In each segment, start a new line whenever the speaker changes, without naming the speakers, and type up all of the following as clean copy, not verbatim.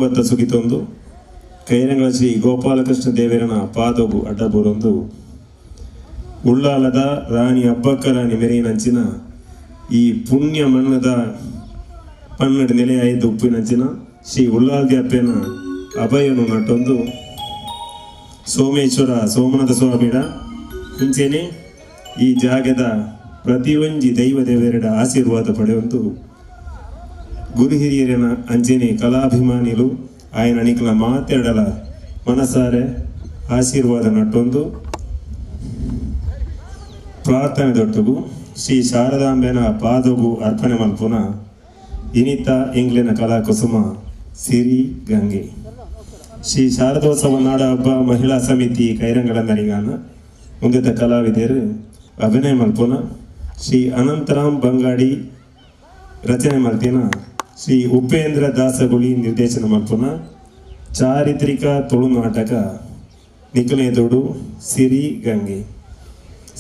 ಬತ್ತ ಸುಗಿತೊಂದು ಕೈರಂಗಳ ಶ್ರೀ ಗೋಪಾಲಕೃಷ್ಣ ದೇವರನ ಪಾದವು ಅಡ್ಡಬೂರೊಂದು ಉಳ್ಳಾಲದ ರಾಣಿ ಅಬ್ಬಕ್ಕ ರಾಣಿ ಮೆರೆಯಿನಂಚಿನ ಈ ಪುಣ್ಯ ಮಣ್ಣದ ಪನ್ನಡ ನೆಲೆಯಾಯ್ದು ಉಪ್ಪಿನಂಚಿನ ಶ್ರೀ ಉಳ್ಳಾಲ್ದಿ ಅಪ್ಪನ ಅಭಯನು ನಟ್ಟೊಂದು ಸೋಮೇಶ್ವರ ಸೋಮನಾಥ ಸ್ವಾಮಿಡ ಇಂಚೇನೆ ಈ ಜಾಗದ ಪ್ರತಿಯೊಂಜಿ ದೈವ ದೇವರ ಆಶೀರ್ವಾದ ಪಡೆಯೊಂದು ಗುರು ಹಿರಿಯರನ ಅಂಚೆನೆ ಕಲಾಭಿಮಾನಿಲು ಆಯನ ನಿಕ್ಲ ಮಾತೆರಡಲ ಮನಸಾರೆ ಆಶೀರ್ವಾದ ನಟ್ಟೊಂದು ಪ್ರಾರ್ಥನೆ ದೊಟ್ಟುಗು ಶ್ರೀ ಶಾರದಾಂಬೆನ ಪಾದಗು ಅರ್ಪಣೆ ಮಲ್ಪುನ ಇನಿತ ಇಂಗ್ಲಿನ ಕಲಾಕುಸುಮ ಸಿರಿ ಗಂಗೆ. ಶ್ರೀ ಶಾರದೋತ್ಸವ ನಾಡ ಹಬ್ಬ ಮಹಿಳಾ ಸಮಿತಿ ಕೈರಂಗಳ ನರಿಗಾನ ಮುಂದಿದ್ದ ಕಲಾವಿದರು ಅಭಿನಯ ಮಲ್ಪುನ ಶ್ರೀ ಅನಂತರಾಮ್ ಬಂಗಾಡಿ ರಚನೆ ಮಲ್ತಿನ ಶ್ರೀ ಉಪೇಂದ್ರ ದಾಸಗುಳಿ ನಿರ್ದೇಶನ ಮಲ್ಪುನ ಚಾರಿತ್ರಿಕ ತುಳು ನಾಟಕ ನಿಕ್ಲೆದುಡು ಸಿರಿ ಗಂಗೆ.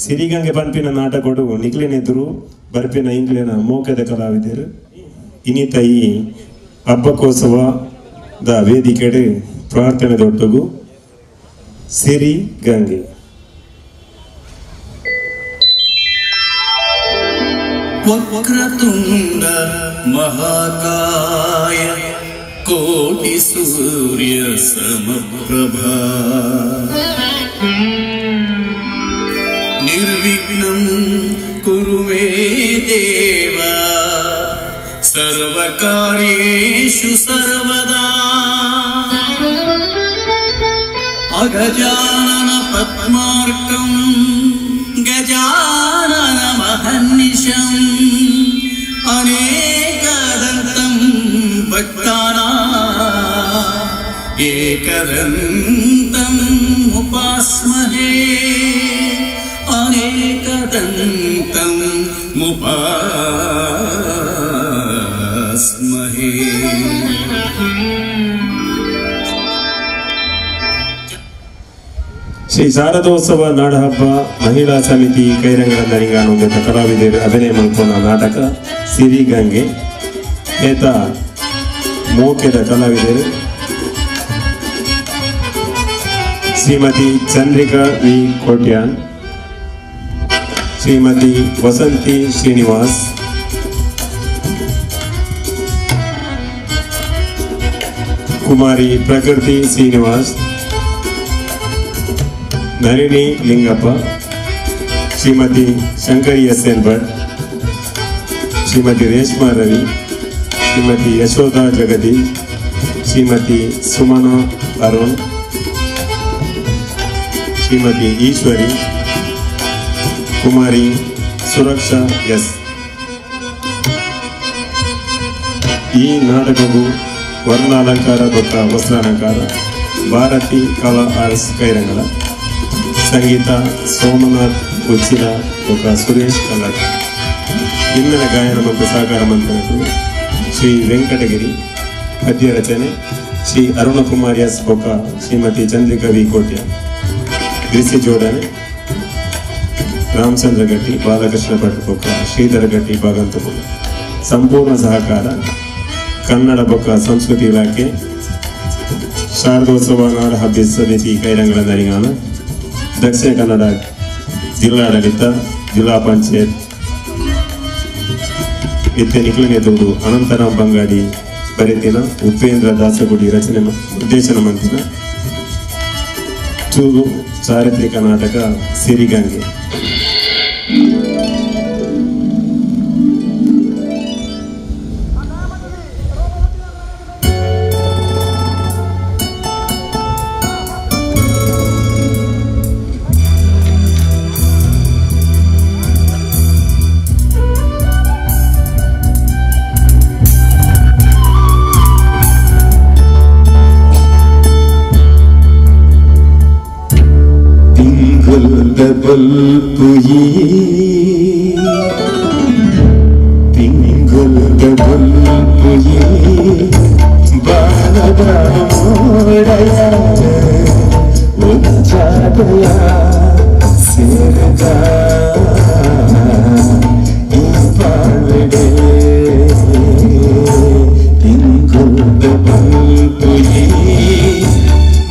ಸಿರಿಗಂಗೆ ಪನ್ಪಿನ ನಾಟಕೊಡು ನಿಕ್ಲೆನೆದುರು ಬರ್ಪಿನ ಇಂಗ್ಲೆನ ಮೋಕದ ಕಲಾವಿದರು ಇನಿತ ಈ ಹಬ್ಬಕ್ಕೋತ್ಸವದ ವೇದಿಕೆಡೆ ಪ್ರಾರ್ಥನೆ ದೊಟ್ಟುಗು ಸಿರಿ ಗಂಗೆ.
ವಕ್ರತುಂಡ ಮಹಾಕಾಯ ಕೋಟಿ ಸೂರ್ಯ ಸಮಪ್ರಭಾ ನಿರ್ವಿಘ್ನಂ ಕುರು ಮೇ ದೇವ ಸರ್ವಕಾರ್ಯೇಷು ಸರ್ವದಾ. ಅಗಜಾನನ ಪದ್ಮಾರ್ಕಂ ಗಜಾನನ ಮಹರ್ನಿಶಂ ಅನೇಕದಂತಂ ಭಕ್ತಾನಾಂ ಏಕದಂತಂ ಉಪಾಸ್ಮಹೇ ಅನೇಕದಂತಂ ಉಪಾಸ್ಮಹೇ.
ಶ್ರೀ ಶಾರದೋತ್ಸವ ನಾಡಹಬ್ಬ ಮಹಿಳಾ ಸಮಿತಿ ಕೈರಂಗಳ ನರಿಂಗಾನ ಕಲಾವಿದರು ಅಭಿನಯ ಮಲ್ಪುನ ನಾಟಕ ಸಿರಿಗಂಗೆ ಏತ ಮೋಕೆದ ಕಲಾವಿದರು ಶ್ರೀಮತಿ ಚಂದ್ರಿಕಾ ವಿ ಕೋಟ್ಯಾನ್, ಶ್ರೀಮತಿ ವಸಂತಿ ಶ್ರೀನಿವಾಸ್, ಕುಮಾರಿ ಪ್ರಕೃತಿ ಶ್ರೀನಿವಾಸ್, ನಳಿನಿ ಲಿಂಗಪ್ಪ, ಶ್ರೀಮತಿ ಶಂಕರಿ ಎಸ್ ಎನ್ ಭಟ್, ಶ್ರೀಮತಿ ರೇಷ್ಮಾ ರವಿ, ಶ್ರೀಮತಿ ಯಶೋಧ ಜಗದೀಶ್, ಶ್ರೀಮತಿ ಸುಮನಾ ಅರುಣ್, ಶ್ರೀಮತಿ ಈಶ್ವರಿ, ಕುಮಾರಿ ಸುರಕ್ಷಾ ಎಸ್. ಈ ನಾಟಕವು ವರ್ಣಾಲಂಕಾರ ಬೊಕ್ಕ ವಸ್ತ್ರಾಲಂಕಾರ ಭಾರತಿ ಕಲಾ ಆರ್ಟ್ಸ್ ಕೈರಂಗಳ, ಸಂಗೀತ ಸೋಮನಾಥ್ ಉಚ್ಚಿಲ ಬೊಕ್ಕ ಸುರೇಶ್ ಕಲ್ಲಟ್, ಹಿನ್ನೆಲೆ ಗಾಯನ ಮತ್ತು ಸಹಕಾರ ಮಂತ್ರಗಳು ಶ್ರೀ ವೆಂಕಟಗಿರಿ, ಪದ್ಯ ರಚನೆ ಶ್ರೀ ಅರುಣಕುಮಾರ್ ಎಸ್ ಬೊಕ್ಕ ಶ್ರೀಮತಿ ಚಂದ್ರಿಕಾ ವಿ ಕೋಟ್ಯ, ದೃಶ್ಯ ಜೋಡಣೆ ರಾಮಚಂದ್ರ ಗಟ್ಟಿ, ಬಾಲಕೃಷ್ಣ ಭಟ್ ಬೊಕ್ಕ ಶ್ರೀಧರ ಗಟ್ಟಿ ಬಾಗಂತಪುರ. ಸಂಪೂರ್ಣ ಸಹಕಾರ ಕನ್ನಡ ಬೊಕ್ಕ ಸಂಸ್ಕೃತಿ ಇಲಾಖೆ, ಶಾರದೋತ್ಸವ ನಾಡ ಹಬ್ಬ ಸಮಿತಿ ಕೈರಂಗಳ ನರಿಗಾನ, ದಕ್ಷಿಣ ಕನ್ನಡ ಜಿಲ್ಲಾಡಳಿತ, ಜಿಲ್ಲಾ ಪಂಚಾಯತ್ ಇತ್ತೆ ನಿಕ್ಲನೆದುಡು ಅನಂತರಾಮ್ ಬಂಗಾಡಿ ಬರೆತಿನ ಉಪೇಂದ್ರ ದಾಸಗುಡಿ ರಚನೆ ನಿರ್ದೇಶನ ಮಂತಿನ ಚೂರು ಚಾರಿತ್ರಿಕ ನಾಟಕ ಸಿರಿಗಂಗೆ.
ತಿಂಗುಲ್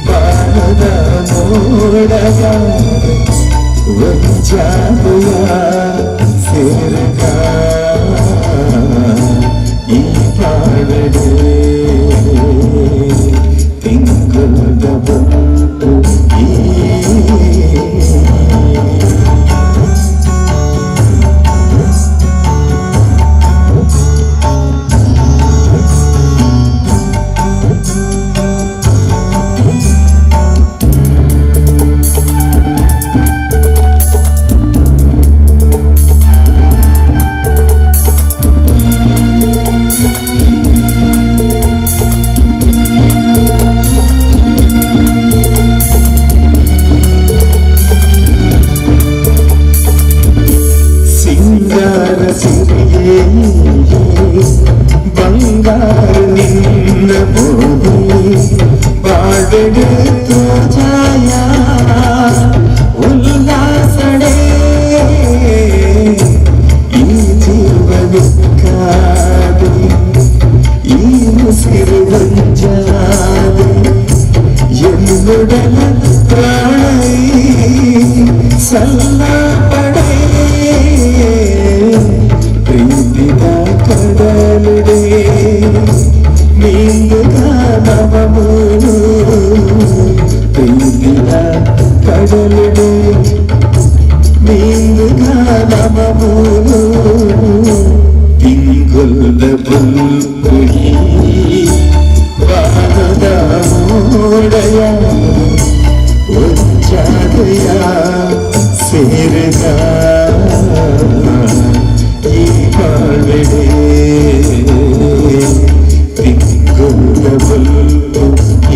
ಬಾನದ ಮೋಡಯ ಒಂಜಾದೆಯ ಸೇರಗ ಈ ಬಾಳ್ವೆಡೆ ತಿಂಗುಲ್ದ ಬಂತು ಈ. ಸಿಂಗಾರ ಸಿರಿಯೇ ಬಂಗಾರ ನಿನ್ನ ಬೋಧಿ ಬಾಳ್ವೆಡೆ ತೋಜಾಯ ಉಲ್ಲಾಸಡೆ ಈ ಜೀವನಕ್ಕಾದೆ ಈ ಉಸಿರು ಬಂಜಾದೆ ಎನ್ನುಡಲ ಪ್ರಾಣೈ ಸಲ್ಲಪಡೆ ಪ್ರೀತಿದ ಕಡಲುಡೆ ನೀಂದುಗ ನವಮೂನು ಪ್ರೀತಿದ ಕಡಲುಡೆ ನೀಂದುಗ ನವಮೂನು ತಿಂಗುಲ್ದ ಬುಲ್ಪುಹಿ ಬಾನದ ಮೋಡಯ ಒಂಜಾದೆಯ ಸೇರಗ ಈ ಬಾಳ್ವೆಡೆ ತಿಂಗುಲ್ದ ಬುಲ್ಪುಹಿ.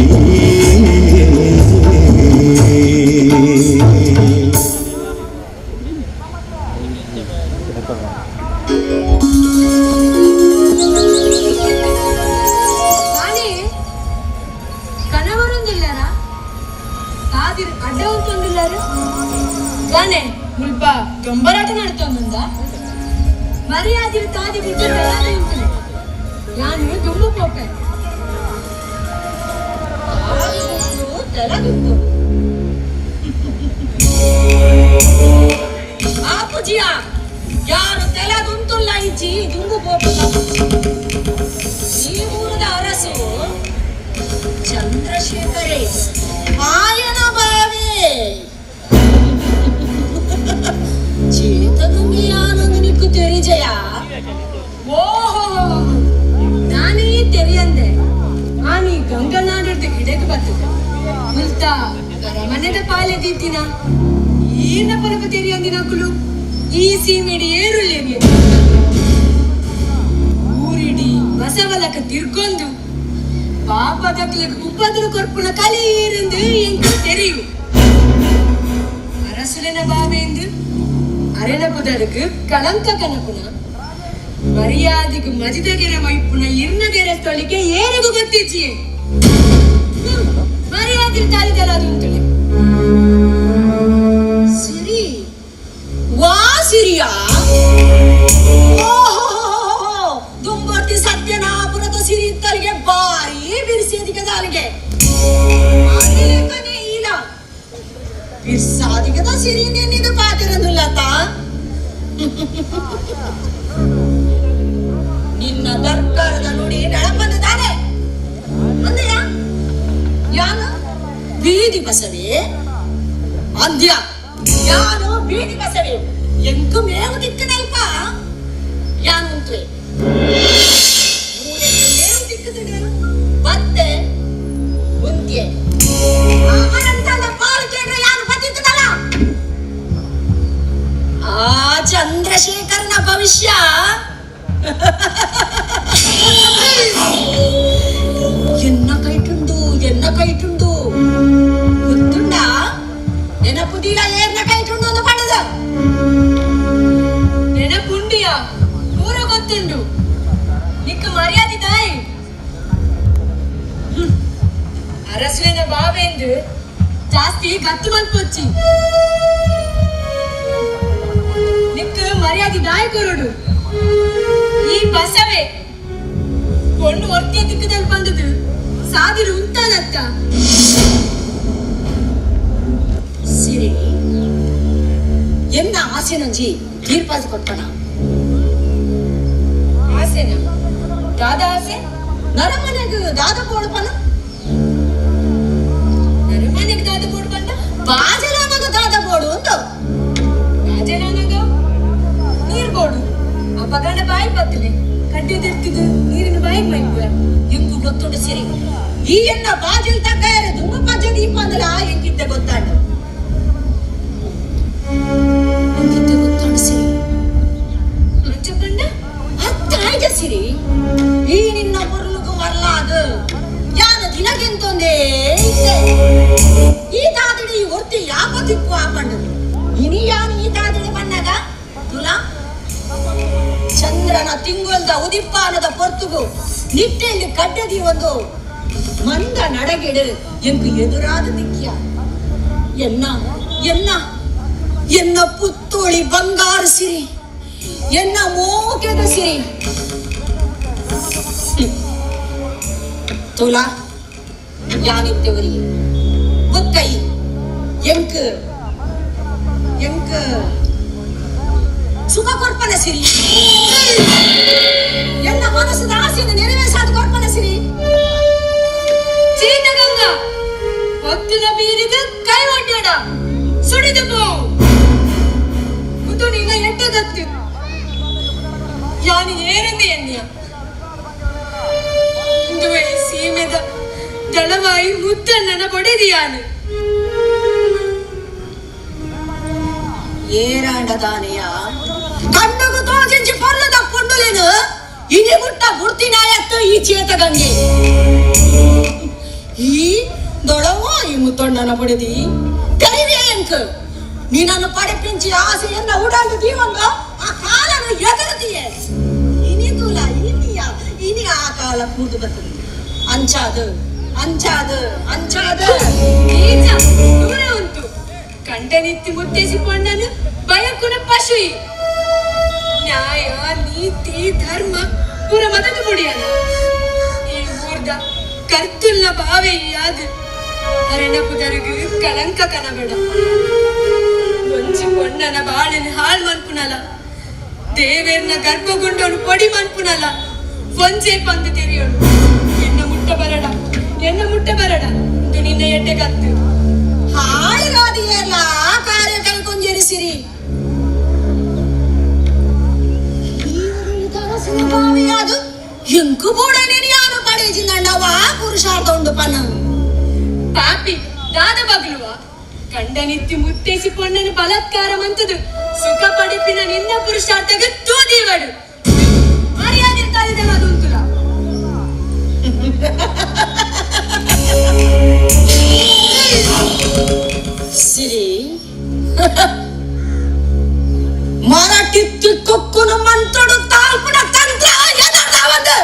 కానీ కనబరుందిల్లారా కాదిరు అడ్డ ఉంటుందిల్లారు గానే ముల్ప దొంబరాట నడుతోందా మరి అది తాది బిడ్డ తయారు ఉంటుంది యాను దుమ్ము పోపే తెలగుంటు ఆపుజియా ಯಾರು ತೆಲಗುಂತುಲ್ಲ ಇಜ್ಜಿ ದುಂಬು ಪೋಪುನ. ಈ ಊರದ ಅರಸು ಚಂದ್ರಶೇಖರೇ ಆಯನ ಬಾವೆ ಚೇತನುಂಗಿ ನಿಕ್ಕು ತೆರಿಜಯ. ಓಹೋ ನಾನೇ ತೆರಿಯಂದೆ ಆನಿ ಗಂಗನಾಡದ ಇಡೆಗೆ ಬರ್ತದೆ ಮುಲ್ತಾ ಅರಮನೆದ ಪಾಲೆ ದೀತಿನ ಈನ ಪರಪ ತೆರಿಯಂದಿನಕುಲು ಈ ಸೀಮೆಡಿ ಏರುಳ್ಳೇವಿ ಊರಿಡಿ ಬಸವಲಕ ತಿರ್ಕೊಂಡು ಪಾಪದಕ್ಲಕ್ ಉಪದ್ರ ಕೊರ್ಪುನ ಕಲಿ ಏರೆಂದು ಎಂಕು ತೆರಿಯು ಅರಸುಲೆನ ಬಾವೆಂದು ಅರೆನ ಪುದருக்கு ಕಳಂಕ ಕನಪುನ ಮರ್ಯಾದೆಗೆ ಮಜಿದಗೆರೆ ಮೈಪುನ ಇರ್ನಗೆರೆ ತೊಳಿಕೆ ಏರಿಗೂ ಗೊತ್ತಿಜ್ಜಿ ಮರ್ಯಾದೆ ತಾಲಿದರ ಅದು ಅಂತೇಳಿ. ಸಿರಿ ವಾ ಸಿರಿಯಾ ಓಹೋ ದುಂಬರ್ತಿ ಸತ್ಯನಾಪುರದ ಸಿರಿ ಇತ್ತರಿಗೆ ಬಾರಿ ಬಿರ್ಸಿದಿಗೆ ದಾಲಿಗೆ ಅದಿಲೆಕ್ಕನೆ ಇಲ್ಲ ಬಿರ್ಸಾದಿಗದ ಸಿರಿ ನಿನ್ನಿದು ಪಾತಿರಂದುಲ್ಲತ ನಿನ್ನ ದರ್ಕಾರದ ನುಡಿ ನಳಪಂದು ತಾನೆ ಅಂದೆಯ ಯಾನು ಬೀದಿ ಬಸವೆ ಅಂದ್ಯ ಯಾನು ಬೀದಿ ಬಸವೆ ಎಂಕು ಮೇವು ದಿಕ್ಕನಲ್ಪ ಯಾನು ಉಂಟು ಮೇವು ದಿಕ್ಕದ ಬತ್ತೆ ಉಂತ್ಯೆ ಆನಂತನ ಪಾಲು ಕೇಂದ್ರ ಯಾನು ಬತ್ತಿದ್ದಲ್ಲ ಆ ಚಂದ್ರಶೇಖರನ ಭವಿಷ್ಯ ಎನ್ನ ಕೈಟುಂಡು ಎನ್ನ ಕೈಟುಂಡು ಗೊತ್ತುಂಡ ನೆನಪುದೀಲ ಏರ್ನ ಕೈಟುಂಡು ಅಂತ ಪಡೆದ ನೆನಪುಂಡಿಯ ಪೂರ ಗೊತ್ತುಂಡು ನಿಕ್ಕ ಮರ್ಯಾದೆ ತಾಯಿ ಅರಸುವಿನ ಬಾವೆಂದು ಜಾಸ್ತಿ ಗತ್ತು ಮಲ್ಪೊಚ್ಚಿ ನಿಕ್ಕ ಮರ್ಯಾದೆ ದಾಯ ಕೊರಡು ಈ ಬಸವೆ ಪೊಣ್ಣು ಒರ್ತಿಯ ದಿಕ್ಕದಲ್ಲಿ ಬಂದದ್ದು ಸಾದಿರು ಉಂತಾದತ್ತ
ಸಿರಿ ಎನ್ನ ಆಸೆನಂಜಿ ತೀರ್ಪಾಜ್ ಕೊಟ್ಟಣ
ಆಸೆನ ದಾದ ಆಸೆ
ನರಮನೆಗೆ ದಾದ ಬೋಡ್ಪನ
ನರಮನೆಗೆ ದಾದ ಬೋಡು ಬಂದ
ಬಾಜಲನಗ ದಾದ ಬೋಡು ಉಂದು
ಬಾಜಲನಗ ನೀರ್ ಬೋಡು ಆ ಪಗಂಡ ಬಾಯಿ ಬತ್ತಲೆ ಕಡ್ಡಿ ನೀರಿನ ಬಾಯಿ ಮೈಪುವೆ
ಎಂಕು ಗೊತ್ತುಂಡು ಸಿರಿ ಈ ಎನ್ನ ಬಾಜಿಲ್ ತಗ್ಗಾಯರೆ ದುಂಬು ಪಜ್ಜ ದೀಪ ಅಂದಲ ಎಂಕಿದ್ದೆ ಗೊತ್ತಾಂಡು ಎಂಕಿದ್ದೆ ಗೊತ್ತಾಂಡು ಸಿರಿ
ಅಂಚ ಪಂಡ
ಅತ್ತಾಯ್ದ ಸಿರಿ ಈ ನಿನ್ನ ಮುರ್ಲುಗು ಮರ್ಲಾದು ಯಾನ ದಿನಗೆಂತೊಂದೇ ಇದ್ದೆ ಈ ತಾದಿಡಿ ಒರ್ತಿ ಯಾಪ ತಿಕ್ಕು ಆಪಂಡು ಇನಿ ಯಾನು ಈ ತಾದಿಡಿ ಬಣ್ಣಗ ತುಲಾ ಚಂದ್ರನ ತಿಂಗೊಲ್ದ ಉದಿಪ್ಪಾನದ ಪೊರ್ತುಗು ನಿಟ್ಟೆಯಲ್ಲಿ ಕಡ್ಡದಿ ಒಂದು ಮಂದ ನಡಗೆಡು ಎಂಕು ಎದುರಾದ ದಿಕ್ಕಿಯ ಎನ್ನ ಎನ್ನ ಎನ್ನ ಪುತ್ತೋಳಿ ಬಂಗಾರ ಸಿರಿ ಎನ್ನ ಮೋಕೆದ ಸಿರಿ ತುಲಾ ಯಾನಿತ್ತವರಿ ಬೊಕ್ಕೈ ಎಂಕ್ ಎಂಕ್ ಸುಖ ಕೊರ್ಪನ ಸಿರಿ ಎಲ್ಲ ಮನಸ್ಸದ ಆಸೆಯನ್ನು ನೆರವೇರಿಸಾದ ಕೊರ್ಪನ ಸಿರಿ
ಚೀತಗಂಗಾ ಒತ್ತಿನ ಬೀರಿಗೆ ಕೈ ಒಡ್ಡಾಡ ಸುಡಿದು ಪೋ ಮುದ್ದು ನೀನ ಎಟ್ಟದತ್ತು ಯಾನು ಏರಂದೆ ಎನ್ನಿಯ ಇಂದುವೆ ಸೀಮೆದ ದಳವಾಯಿ ಮುದ್ದಣ್ಣನ ಬೊಡೆದಿಯಾನು
ಏರಾಂಡದಾನೆಯ ಕಣ್ಣುಗು ತೋಜಿಂಚಿ ಪೊರ್ಲದ ಪೊಂಡುಲೇನು ಇನಿ ಮುಟ್ಟ ಬುಡ್ತಿನಾಯತ್ತು ಈ ಚೇತಗಂಗೆ ಈ ದೊಡವ ಈ ಮುತ್ತೊಣ್ಣನ ಬಡಿದಿ ತೆರಿವೆ ಎಂಕ್ ನೀನನ್ನು ಪಡೆಪಿಂಚಿ ಆಸೆಯನ್ನ ಉಡಾಂಡು ದೀವಂಗ ಆ ಕಾಲನು ಎದುರುದಿಯೆ ಇನಿ ತೂಲ ಇನಿಯ ಇನಿ ಆ ಕಾಲ ಕೂದು ಬರ್ತದೆ ಅಂಚಾದು ಅಂಚಾದು ಅಂಚಾದು
ನೀಚ ದೂರ ಉಂಟು ಕಂಡನಿತ್ತಿ ಮುತ್ತೇಸಿಕೊಂಡನು ಬಯಕುನ ಪಶುಯಿ ನ್ಯಾಯ ನೀತಿ ಧರ್ಮ ಪೂರ ಮದದು ಮುಡಿಯನ ಈ ಊರ್ದ ಕರ್ತುಲ್ನ ಬಾವೆ ಯಾದು ಅರಣ ಪುದರುಗು ಕಳಂಕ ಕನಬೇಡ ಒಂಜಿ ಪೊಣ್ಣನ ಬಾಳಿನ ಹಾಳ್ ಮನ್ಪುನಲ ದೇವೇರ್ನ ಗರ್ಭಗುಂಡೋನು ಪೊಡಿ ಮನ್ಪುನಲ ಒಂಜೆ ಪಂದು ತೆರೆಯೋನು ಎನ್ನ ಮುಟ್ಟ ಬರಡ ಎನ್ನ ಮುಟ್ಟ ಬರಡ ಇದು ನಿನ್ನ ಎಡ್ಡೆ ಕತ್ತು
ಹಾಳುಗಾದಿಯಲ್ಲ ಆ ಕಾರ್ಯ ಕೈಗೊಂಜರಿಸಿರಿ ಬಾವಿಯಾದು ಎಂಕು ಬೋಡ ನೀನು ಯಾರು ಪಡೇಜಿಂದಂಡವ ಪುರುಷಾರ್ಥ ಉಂಡು ಪನ್ನ
ಪಾಪಿ ದಾದ ಬಗ್ಲುವ ಕಂಡನಿತ್ತಿ ಮುತ್ತೇಸಿ ಪೊಣ್ಣನು ಬಲಾತ್ಕಾರ ಮಂತದು ಸುಖ ಪಡಿಪಿನ ನಿನ್ನ ಪುರುಷಾರ್ಥಕ್ಕೆ ತೂದಿವಡು ಮರ್ಯಾದೆ ತಾಳಿದೆಲ್ಲ ಅದುಂತುಲ
ಸಿರಿ ಮರಟಿತ್ತಿ ಕೊಕ್ಕುನು ಮಂತ್ರಡು ತಾಲ್ಪುನ ತಂತ್ರ ಎದರ್ದ ಒಂದು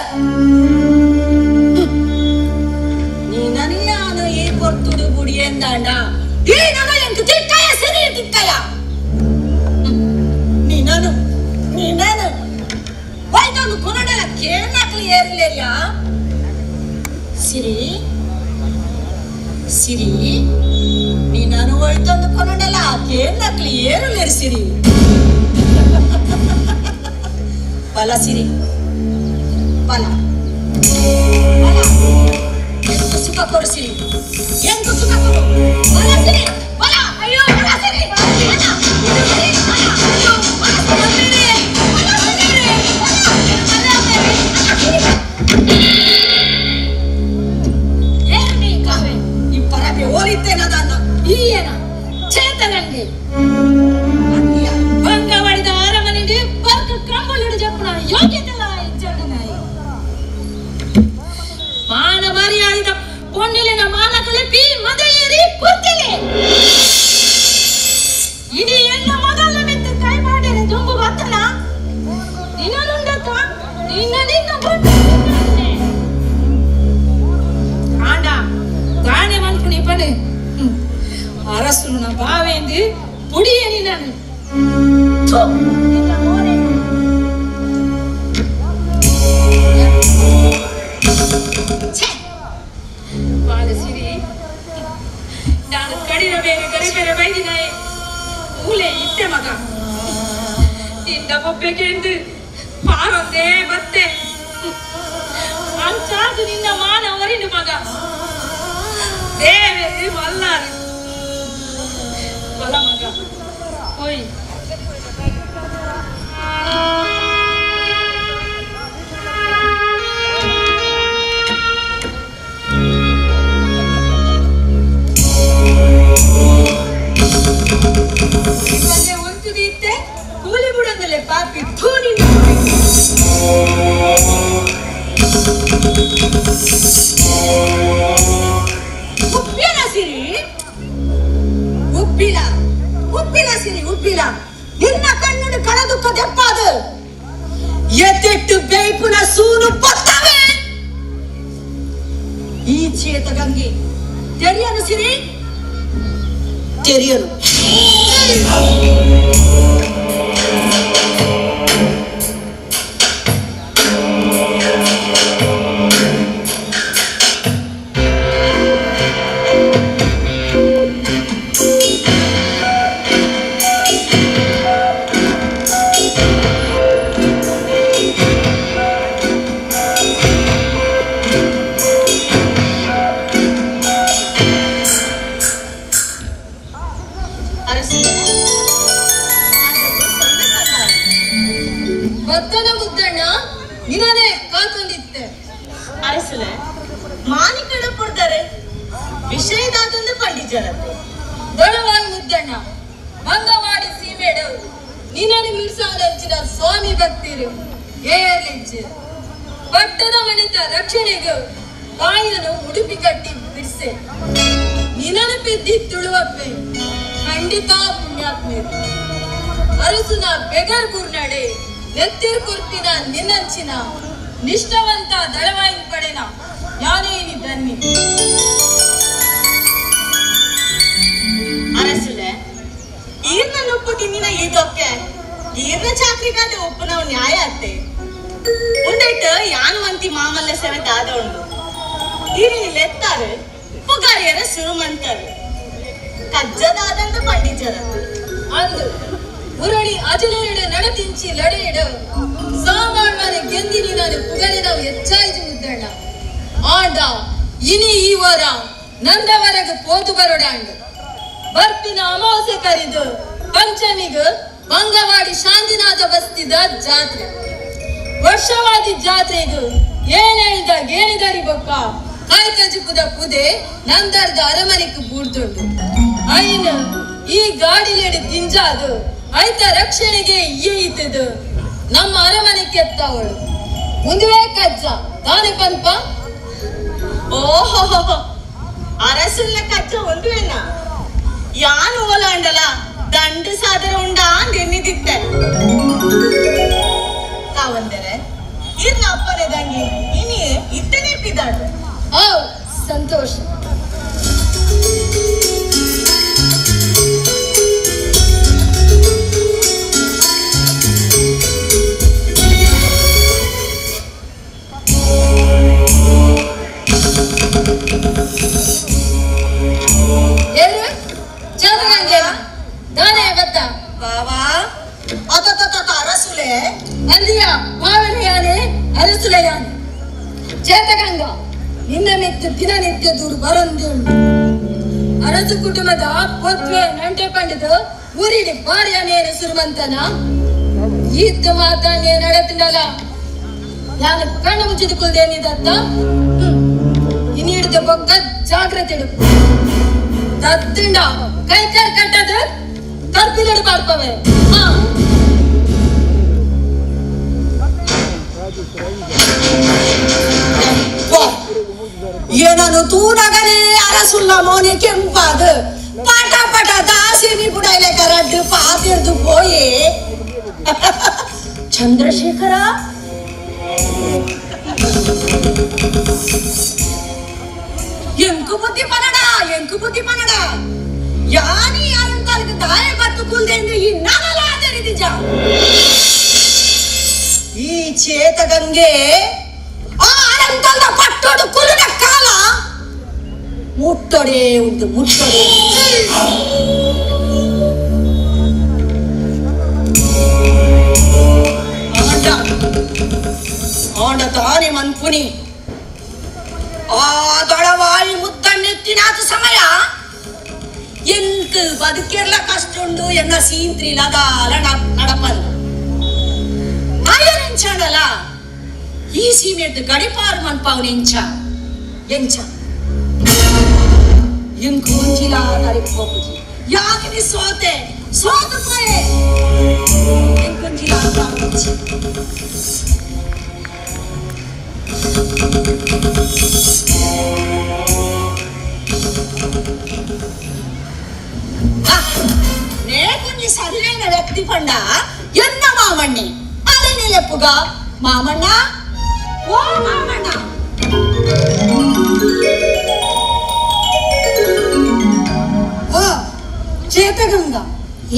ನೀನನಿಯಾನು ಈ ಪೊರ್ತುಡು ಗುಡಿ ಎಂದಾಂಡ ಈ ನನ ಎಂಕ್ ತಿಕ್ಕಯ ಸಿರಿ ತಿಕ್ಕಯ ನೀನನು ನೀನನು ವೈದೊಂದು ಕುನಡಲ ಕೇನಕ್ಲಿ ಏರಿಲೇರಿಯಾ ಸಿರಿ ಸಿರಿ ನೀನನು ಒಯ್ತೊಂದು ಕೊನಡಲ ಕೇನಕ್ಲಿ ಏರುಲೇರಿ ಸಿರಿ ಬಲ ಸಿರಿ ಬಲ ಬಲ ಎಂತು ಸುಖ ಕೊಡು ಸಿರಿ ಎಂತು ಸುಖ ಕೊಡು ಬಲ ಸಿರಿ ಬಲ ಅಯ್ಯೋ ಬಲ ಸಿರಿ ಬಲ ಇದು ಸಿರಿ ಬಲ ಅಯ್ಯೋ ಬಲ ಸಿರಿ ಬಲ ಸಿರಿ ಬಲ ಸಿರಿ ಏನಿ ಕಾವೆ ಈ ಪರಬೆ ಓರಿತ್ತೇನದನ್ನ
ಈಯನ ಚೇತನಂಗೆ ಬಂಗವಾಡಿದ ಅರಮನೆಗೆ ಬರ್ಕ ಕಂಬಳಿಡು ಜಪ್ಪುನ ಯೋಗ್ಯತೆಲ್ಲ ಇಜ್ಜಂಡನಾಯಿ ಮಾನ ಮರ್ಯಾದಿದ ಪೊನ್ನಿಲಿನ ಮಾನ ಕಲಿಪಿ ಮದೆಯೇರಿ ಕುರ್ತಿಲೆ ಇಡೀ ಎಲ್ಲ ಮೊದಲ ಮೆತ್ತ ಕೈ ಮಾಡಿದರೆ ದುಂಬು ಬತ್ತನ ನಿನ್ನನುಂಡತ್ತ ನಿನ್ನ ನಿನ್ನ ಆಂಡ ದಾನೆ ಮನ್ಪುನಿ ಪನು ಅರಸುನ ಬಾವೇಂದು ಪುಡಿಯೇನಿ ನಾನು ಥು, ನಿನ್ನ ಮೋರೆ.
ಛೇ!
ಆಂಡ ಸಿರಿ ನಾನು ಕಡಿನ ಬೇರೆ ಗರಿ ಬೇರೆ ಬೈದಿನಾಯಿ ಮೂಲೆ ಇತ್ತೆ ಮಗ ನಿನ್ನ ಬೊಬ್ಬೆಗೆಂದು ಪಾರೊಂದೇ ಬತ್ತೆ ಅಂಚಾದು ನಿನ್ನ ಮಾನ ಒರಿನು ಮಗ ದೇವೇರಿ ಮಲ್ಲಾರಿ ಬಲ ಮಗ ಓಯ್
ಒಂತುದಿತ್ತೆ ಕೂಲಿ ಬಿಡೊಂದಲೆ ಪಾಪಿ ಥೂ ನಿನ್ನ ಉಪ್ಪಿನ ಸಿರಿ ಉಪ್ಪಿಲ ಉಪ್ಪಿಲ ಸಿರಿ ಉಪ್ಪಿಲ ನಿನ್ನ ಕಣ್ಣು ಕಳದುಕ್ಕ ದೆಪ್ಪಾದು ಎತ್ತೆಟ್ಟು ಬೇಯ್ಪುನ ಸೂನು ಪತ್ತವೆ ಈ ಚೇತ ಗಂಗೆ ತೆರಿಯನು ಸಿರಿ ತೆರಿಯನು
ಭತ್ತನ ಮುದ್ದಣ್ಣ ನಿನನೇ ಕಾತೊಂದಿತ್ತೆ
ಅರಸಲೆ ಮಾನಿಕಡ ಕೊಡ್ತಾರೆ ವಿಷಯದಾದೊಂದು ಪಂಡಿಜರತ್ತೆ
ದೊಡವಾಲ್ ಮುದ್ದಣ್ಣ ಮಂಗವಾಡಿ ಸೀಮೆಡು ನಿನನು ಮಿರ್ಸಾವನಂಚಿನ ಸ್ವಾಮಿ ಭಕ್ತಿರು ಏರ್ಲಿಂಚು ಪಟ್ಟದ ಮನೆತ ರಕ್ಷಣೆಗೂ ತಾಯಿಯನ್ನು ಉಡುಪಿ ಕಟ್ಟಿ ಬಿಡ್ಸೆ ನಿನನು ಪೆದ್ದಿ ತುಳುವಪ್ಪೆ ಖಂಡಿತ ಪುಣ್ಯಾತ್ಮೇರು ಅರಸುನ ಬೆಗರ್ ಗುರ್ನಡೆ ನೆತ್ತಿರ್ ಕುರ್ಪಿನ ನಿನ್ನಂಚಿನ ನಿಷ್ಠವಂತ ದಳವಾಯಿನ ಪಡೆನ ಯಾನೇನಿ ದನ್ನಿ
ಅರಸುಲೆ ಈರ್ನ ನುಪ್ಪು ತಿಂದಿನ ಇದೊಕ್ಕೆ ಈರ್ನ ಚಾಕ್ರಿಗಾದ ಉಪ್ಪುನವು ನ್ಯಾಯ ಅತ್ತೆ ಉಂಡೆಟ್ಟು ಯಾನು ಮಂತಿ ಮಾಮಲ್ಲ ಸೆರೆ ದಾದ ಉಂಡು ಈರಿನ ಲೆತ್ತಾರೆ ಪುಗಾರಿಯರ ಸುರುಮಂತಾರೆ ಕಜ್ಜದಾದಂತ ಪಂಡಿಜರತ್ತೆ
ಅಂದು ಉರಳಿ ಅಜಲೆರಡು ನಡತಿಂಚಿ ಲಡೆಯಡು ಸಾಮಾನ್ಯನ ಗೆಂದಿನಿ ನಾನು ಪುಗಲಿನವು ಹೆಚ್ಚಾಯಿತು ಮುದ್ದಣ್ಣ ಆಂಡ ಇನಿ ಈ ವರ ನಂದವರೆಗೆ ಪೋತು ಬರೋಡಾಂಡು ಬರ್ಪಿನ ಅಮಾವಾಸ್ಯೆ ಕರಿದು ಪಂಚಮಿಗ ಬಂಗವಾಡಿ ಶಾಂತಿನಾಥ ಬಸ್ತಿದ ಜಾತ್ರೆ ವರ್ಷವಾದಿ ಜಾತ್ರೆಗು ಏನೇಳ್ದ ಗೇಣಿದರಿ ಬೊಕ್ಕ ಕಾಯ್ಕಜಿಪುದ ಪುದೆ ನಂದರ್ದ ಅರಮನೆಗೆ ಬೂಡ್ದುಂಡು ಐನ ಈ ಗಾಡಿಲೇಡು ತಿಂಜಾದು ಐತ ರಕ್ಷಣೆಗೆ ಈತದು ನಮ್ಮ ಅರಮನೆ ಕೆತ್ತವಳು ಮುಂದುವೆ ಕಜ್ಜ ತಾನೇ ಪನ್ಪ
ಓಹೋ ಅರಸುಲ್ಲ ಕಜ್ಜ ಒಂದುವೆನ ಯಾನು ಓಲಾಂಡಲ ದಂಡು ಸಾದರ ಉಂಡ ಅಂದೆನ್ನಿದಿತ್ತೆ ತಾವಂದರೆ ಇರ್ನ ಅಪ್ಪನೆ ದಂಗಿ ಇನಿ ಇತ್ತನೇ ಪಿದಾಡು
ಓ ಸಂತೋಷ ಏನು ಚಂದ್ರಗಂಗೆ ದಾನೆ ಬತ್ತ
ಬಾವಾ ಅತತತ ಅರಸುಲೆ
ಅಲ್ಲಿಯ ಮಾವನೆಯಾನೆ ಅರಸುಲೆಯಾನೆ ಚೇತಗಂಗ ನಿನ್ನ ಮೆತ್ತು ದಿನನಿತ್ಯ ದೂರು ಬರಂದು ಅರಸು ಕುಟುಂಬದ ಪೊತ್ವೆ ನಂಟೆ ಪಂಡಿತು ಊರಿಡಿ ಬಾರ್ಯಾನೇನು ಸುರುಮಂತನ ಈತ ಮಾತಾನೆ ನಡತಿನಲ್ಲ ನಾನು ಕಣ್ಣು ಮುಚ್ಚಿದುಕೊಳ್ಳೇನಿದತ್ತ ಇನ್ನಿಡಿದ ಬೊಕ್ಕ ಜಾಗ್ರತೆ ಇಡು ತತ್ತಿಂಡ ಕೈ ಕಾಲ್ ಕಟ್ಟದ ಕರ್ಪಿನಡು ಪಾರ್ಪವೆ ಹಾ
ಏನನು ತೂನಗನೇ ಅರಸುಲ್ಲ ಮೋನೆ ಕೆಂಪಾದು ಪಟ ಪಟ ದಾಸಿನಿ ಬುಡೈಲೆ ಕರಡ್ಡು ಪಾತಿರ್ದು ಪೋಯೆ ಚಂದ್ರಶೇಖರ ಎಂಕು ಬುದ್ಧಿ ಪನಡ ಎಂಕು ಬುದ್ಧಿ ಪನಡ ಯಾನಿ ಯಾರಂತ ತಾಯಿ ಬತ್ತು ಕುಲ್ದೆಂದು ಈ ನಾನಲ್ಲ ಆಚರಿದಿಜ ಈ ಚೇತಗಂಗೆ ಆ ಅರಂತಲ್ದ ಪಟ್ಟೋಡು ಕುಲುನ ಕಾಲ ಮುಟ್ಟೊಡೆ ಉಂಟು ಮುಟ್ಟೊಡೆ. ಆಂಡ ಆಂಡ ತಾನೇ ಮನ್ಪುನಿ ಆ ದೊಡವಾಯಿ ಮುದ್ದಣ್ಣೆತ್ತಿನಾದ ಸಮಯ ಎಂಕ್ ಬದುಕೆರ್ಲ ಕಷ್ಟ ಉಂಡು ಎನ್ನ ಸೀಂತ್ರಿಲ ದಾಲ ನಡಪಂದು ಆಯನೆಂಚಾಡಲ ಈ ಸೀಮೆದ್ದು ಗಡಿಪಾರು ಮನ್ಪಾವು ಎಂಚ ಎಂಚ ಎಂಕ್ ಒಂಜಿಲ ತರಿಪೋಪುಜಿ ಯಾಕೆ ನೀ ಸೋತೆ ಸೋತು ಪೋಯೆ ಎಂಕೊಂಜಿಲ ತಾಪುಜಿ. ನೇಕೊಂಜಿ ಸರಿಯೈನ ವ್ಯಕ್ತಿ ಪಂಡ ಎನ್ನ ಮಾಮಣ್ಣಿ ಅದೇ ನಿಲೆಪ್ಪುಗ ಮಾಮಣ್ಣ ಓ ಮಾಮಣ್ಣ.
ಓ ಚೇತಗಂಗ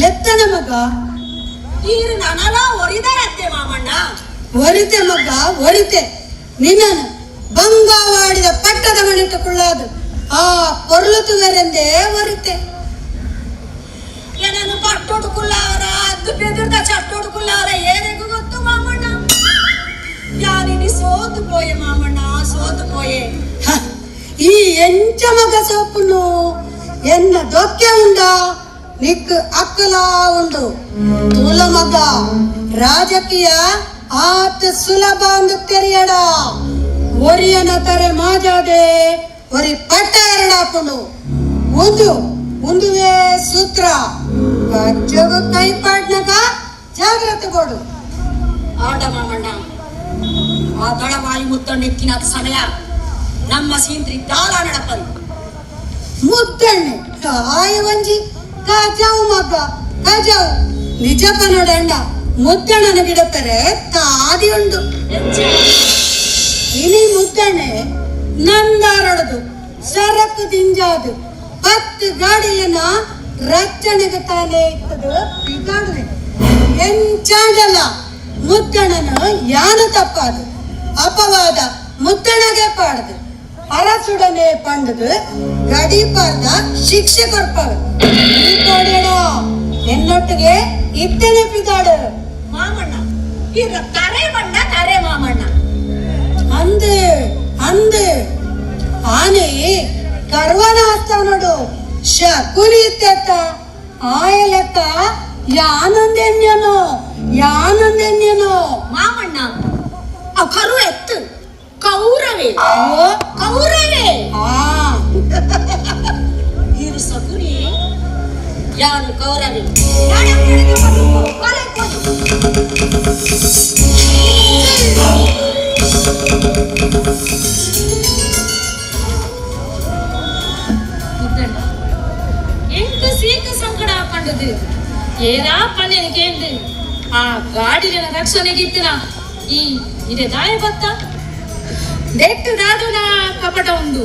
ಲೆತ್ತನ ಮಗ
ಈರು ನನಲ ಒರಿದರತ್ತೆ ಮಾಮಣ್ಣ.
ಒರಿತೆ ಮಗ ಒರಿತೆ ನಿನ್ನನು ಬಂಗಾವಾಡಿದ ಪಟ್ಟದ ಮಣಿಟ್ಟುಕೊಳ್ಳಾದು ಆ ಪೊರ್ಲುತುವೆರೆಂದೇ ಒರಿತೆ.
ಏನನ್ನು ಪಟ್ಟೊಡುಕುಳ್ಳವರ ಅದು ಬೆದುರ್ದ ಚಟ್ಟೊಡುಕುಳ್ಳವರ ಏನಿಗೂ ಗೊತ್ತು ಮಾಮಣ್ಣ. ಯಾರಿನಿ ಸೋತು ಪೋಯೆ ಮಾಮಣ್ಣ ಸೋತು ಪೋಯೆ.
ಈ ಎಂಚ ಮಗ ಸೋಪುನು ಎನ್ನ ದೊಕ್ಕೆ ಉಂಡ ನಿಕ್ ಅಕ್ಕಲಾ ಉಂಡು ತೂಲ ಮಗ ರಾಜಕೀಯ ಆತ ಸುಲಭ ಅಂದು ತೆರೆಯಡ ಒರಿಯನ ತರೆ ಮಾಜಾದೆ ಒರಿ ಪಟ್ಟ ಎರಡಾಪುಂಡು ಒಂದು ಒಂದುವೇ ಸೂತ್ರ ಕಜ್ಜಗು ಕೈ ಪಾಡ್ನಕ ಜಾಗ್ರತೆ ಕೊಡು.
ಆಟ ಮಾಮಣ್ಣ ಆ ದಳವಾಯಿ ಮುತ್ತಣ್ಣೆತ್ತಿನಾದ ಸಮಯ ನಮ್ಮ ಸೀಂತ್ರಿ ದಾಲ ನಡಪಂದು
ಮುತ್ತಣ್ಣೆ ಆಯ ಒಂಜಿ ಕಜಾವು ಮಗ ಕಜಾವು ನಿಜ ಪನೋಡಂಡ ಮುದ್ದಣ್ಣನ ಗಿಡಪೆರೆ ತಾದಿ ಉಂಡು. ಇನಿ ಮುದ್ದಣ್ಣೆ ನಂದಾರೊಡದು ಸರಕು ದಿಂಜಾದು 10 ಗಾಡಿಯನ್ನ ರಚ್ಚಣೆಗೆ ತಾನೇ ಇತ್ತದು ಪಿಗಾಡುವೆ ಎಂಚಾಂಡಲ ಮುದ್ದಣ್ಣನ ಯಾನ ತಪ್ಪಾದು ಅಪವಾದ ಮುದ್ದಣ್ಣಗೆ ಪಾಡದು ಅರಸುಡನೆ ಪಂಡದು ಗಡಿಪಾರ್ದ ಶಿಕ್ಷೆ ಕೊಡ್ಪಾವೆ. ಕೋಡೇಡ ಎನ್ನೊಟ್ಟಿಗೆ ಇತ್ತನೆ ಪಿದಾಡು
ಮಾಮಣ್ಣ ಇರ ತರೆ ಬಣ್ಣ ತರೆ ಮಾಮಣ್ಣ.
ಅಂದು ಅಂದು ಆನೆ ಕರ್ವನ ಹಸ್ತಾವ ನೋಡು ಶಕುನಿ ಇತ್ತೆತ್ತ ಆಯಲೆತ್ತ ಯಾನೊಂದೆನ್ಯನೋ ಯಾನೊಂದೆನ್ಯನೋ
ಮಾಮಣ್ಣ ಆ ಕರು ಎತ್ತು ಕೌರವೇ ಕೌರವೇ ಇರು ಸಕುನಿ ಯಾನು ಕೌರವೇ.
ಎಂಕ ಸೀಕ ಸಂಕಟ ಹಾಕೊಂಡದ್ದು ಏನಾ ಪಣ್ಣೆನ ಕೇಂದ್ರ ಆ ಗಾಡಿನ ರಕ್ಷಣೆಗಿತ್ತಿನ ಈ ಇದೆ ದಾಯ ಬತ್ತ ನೆಟ್ಟು ದಾದನ ಕಪಟ ಉಂಡು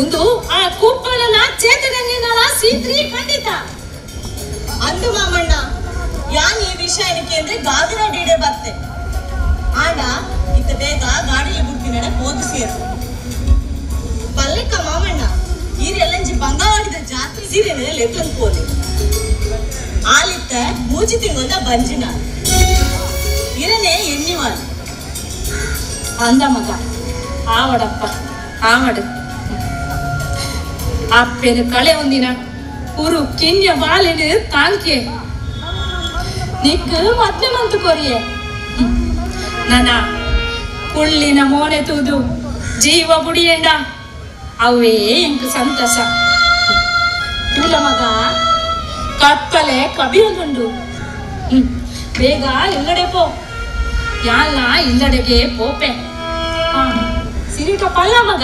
ಒಂದು ಆ ಕುಪ್ಪನ ಚೇತಗಂಗಿನ ಸೀತ್ರಿ ಖಂಡಿತ
ಅಂದು ಮಾಮಣ್ಣ ಯಾನ್ ಈ ವಿಷಯ ಏನಕ್ಕೆ ಗಾದಿನ ಡೀಡೆ ಬತ್ತೆ ಆಂಡ ಇತ್ತ ಬೇಗ ಗಾಡಿಲಿ ಬಿಡ್ತೀನಿ ಹೋಗಿ ಸೇರು ಪಲ್ಲೆಕ್ಕ ಮಾಮಣ್ಣ ಈರೆಲ್ಲಂಜಿ ಬಂಗಾವಾಡಿದ ಜಾತ್ರೆ ಸೀರೆನೆ ಲೆಕ್ಕಂದು ಪೋದೆ ಆಲಿತ್ತ ಮೂಜಿ ತಿಂಗೊಂದ ಬಂಜಿನ ಇರನೆ ಎನ್ನಿವಾನ
ಅಂದ ಮಗ ಆವಡಪ್ಪ ಆವಡು ಅಪ್ಪೆನು ಕಳೆ ಒಂದಿನ ಉರು ಕಿನ್ಯ ಬಾಲಿನ ತಾಂಕೆ ನಿಕ್ ಮದ್ವೆ ಮಂತು ಕೊರಿಯೆ ನನ್ನ ಪುಳ್ಳಿನ ಮೋನೆ ತೂದು ಜೀವ ಬುಡಿಯಂಡ ಅವೇ ಎಂಕ್ ಸಂತಸ ತೂಲ ಮಗ ಕತ್ತಲೆ ಕಬಿಯೊಂದುಂಡು ಬೇಗ ಇಲ್ಲಡೆ ಪೋ ಯಾಲ್ಲ ಇಲ್ಲಡೆಗೆ ಪೋಪೆ ಸಿರಿಟ ಪಲ್ಲ ಮಗ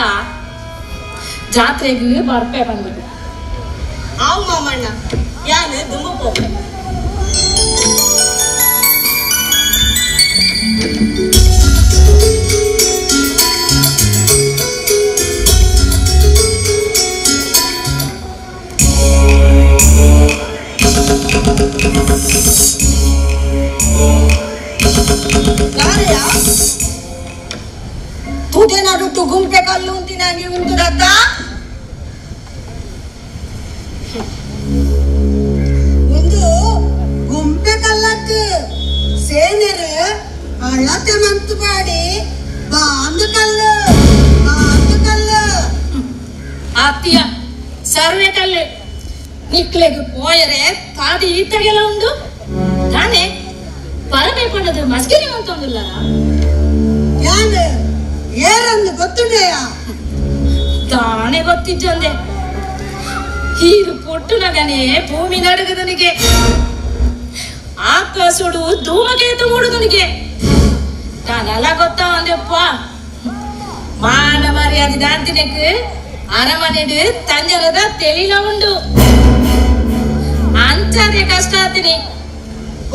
ಜಾತ್ರೆಗೆ ಬರ್ಪೆ ಬಂದ್ಬಿಟ್ಟು
ಆವು ಮಾಮಣ್ಣ ಯಾನು ದುಂಬು ಪೋಪೆ.
ಕಾರ್ಯ ತುದೆ ನಡುಟ್ಟು ಗುಂಪೆ ಕಲ್ಲು ಅಂತಿನ ನೀವು ಉಂಟುದತ್ತ
ಒಂದು ಗುಂಪೆ ಕಲ್ಲತ್ತು ಸೇನೆರು ಅಳತೆ ಮಂತು ಪಾಡಿ ಬಾಂದು ಕಲ್ಲು ಬಾಂದು ಕಲ್ಲು.
ಆತಿಯ ಸರ್ವೆ ಕಲ್ಲು ನಿಕ್ಲೆಗ್ ಪೋಯರೆ ತಾದಿ ಈತಗೆಲ್ಲ ಉಂಡು ತಾನೆ ಪರಮೆ ಪಣ್ಣದು ಮಸ್ಕಿರಿ ಅಂತೊಂದಿಲ್ಲ.
ಯಾನ್ ಏರಂದು ಗೊತ್ತುಂಡೆಯ?
ತಾನೇ ಗೊತ್ತಿಜ್ಜಂದೆ ಹೀರು ಪೊಟ್ಟು ನಗನೆ ಭೂಮಿ ನಡುಗದನಿಗೆ ಆಕಾಶೋಡು ಧೂಮಕೇತು ಮೂಡುದನಿಗೆ ತಾನೆಲ್ಲ ಗೊತ್ತಾ ಒಂದೆಪ್ಪ. ಮಾನ ಮರ್ಯಾದೆ ದಾಂತಿನಕ್ ಅರಮನೆಡು ತಂಜರದ ತೆಲಿಲ ಉಂಡು ಅಂಚದೆ ಕಷ್ಟ ಆತೀನಿ.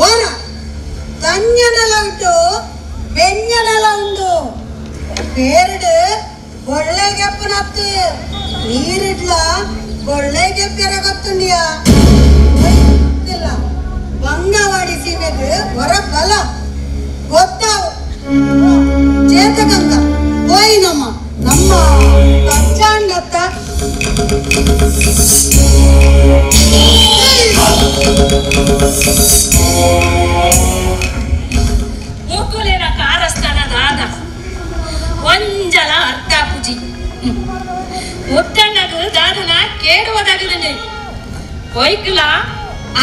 ಓರ ತಂಜನೆಲ ಉಂಟು ಬೆಂಜನೆಲ ಉಂಡು ಪೇರಡು ಒಳ್ಳೆಗೆಪ್ಪನತ್ತು ನೀರಿಡ್ಲ ಒಳ್ಳೆಗೆಪ್ಪರ ಗೊತ್ತುಂಡಿಯಾ ಗೊತ್ತಿಲ್ಲ. ಬಂಗವಾಡಿ ಸೀಮೆಗೆ ಹೊರ ಬಲ ಗೊತ್ತಾವು ಚೇತಗಂಗ ಹೋಯಿನಮ್ಮ ನಮ್ಮ ಕಚ್ಚಾಂಡತ್ತ.
ಮುಕ್ಕುಲೇನ ಕಾರಸ್ಥಾನ ದಾದ ಒಂಜಲ ಅರ್ಥ ಪೂಜಿ ಮುತ್ತಣ್ಣಗು ದಾದನ ಕೇಡುವುದಾಗದಂಡೆ ಕೊಯ್ಕಲ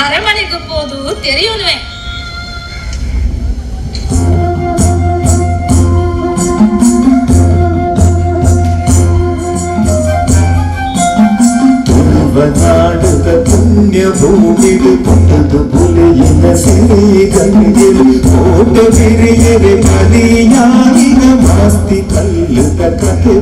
ಅರಮನೆಗೆ ಪೋದು ತೆರೆಯುನುವೆ.
ನಾಡದ ಪುಣ್ಯ ಭೂಮಿಡು ಪುಟ್ಟದು ಬುಲೆಯಿನ ಸಿರಿ ಗಂಗೆಲು ಕೋಟ ಬಿರಿಯರೆ ಬಲಿಯಾಗಿನ ಮಾಸ್ತಿ ಕಲ್ಲುದ ಕತೆ.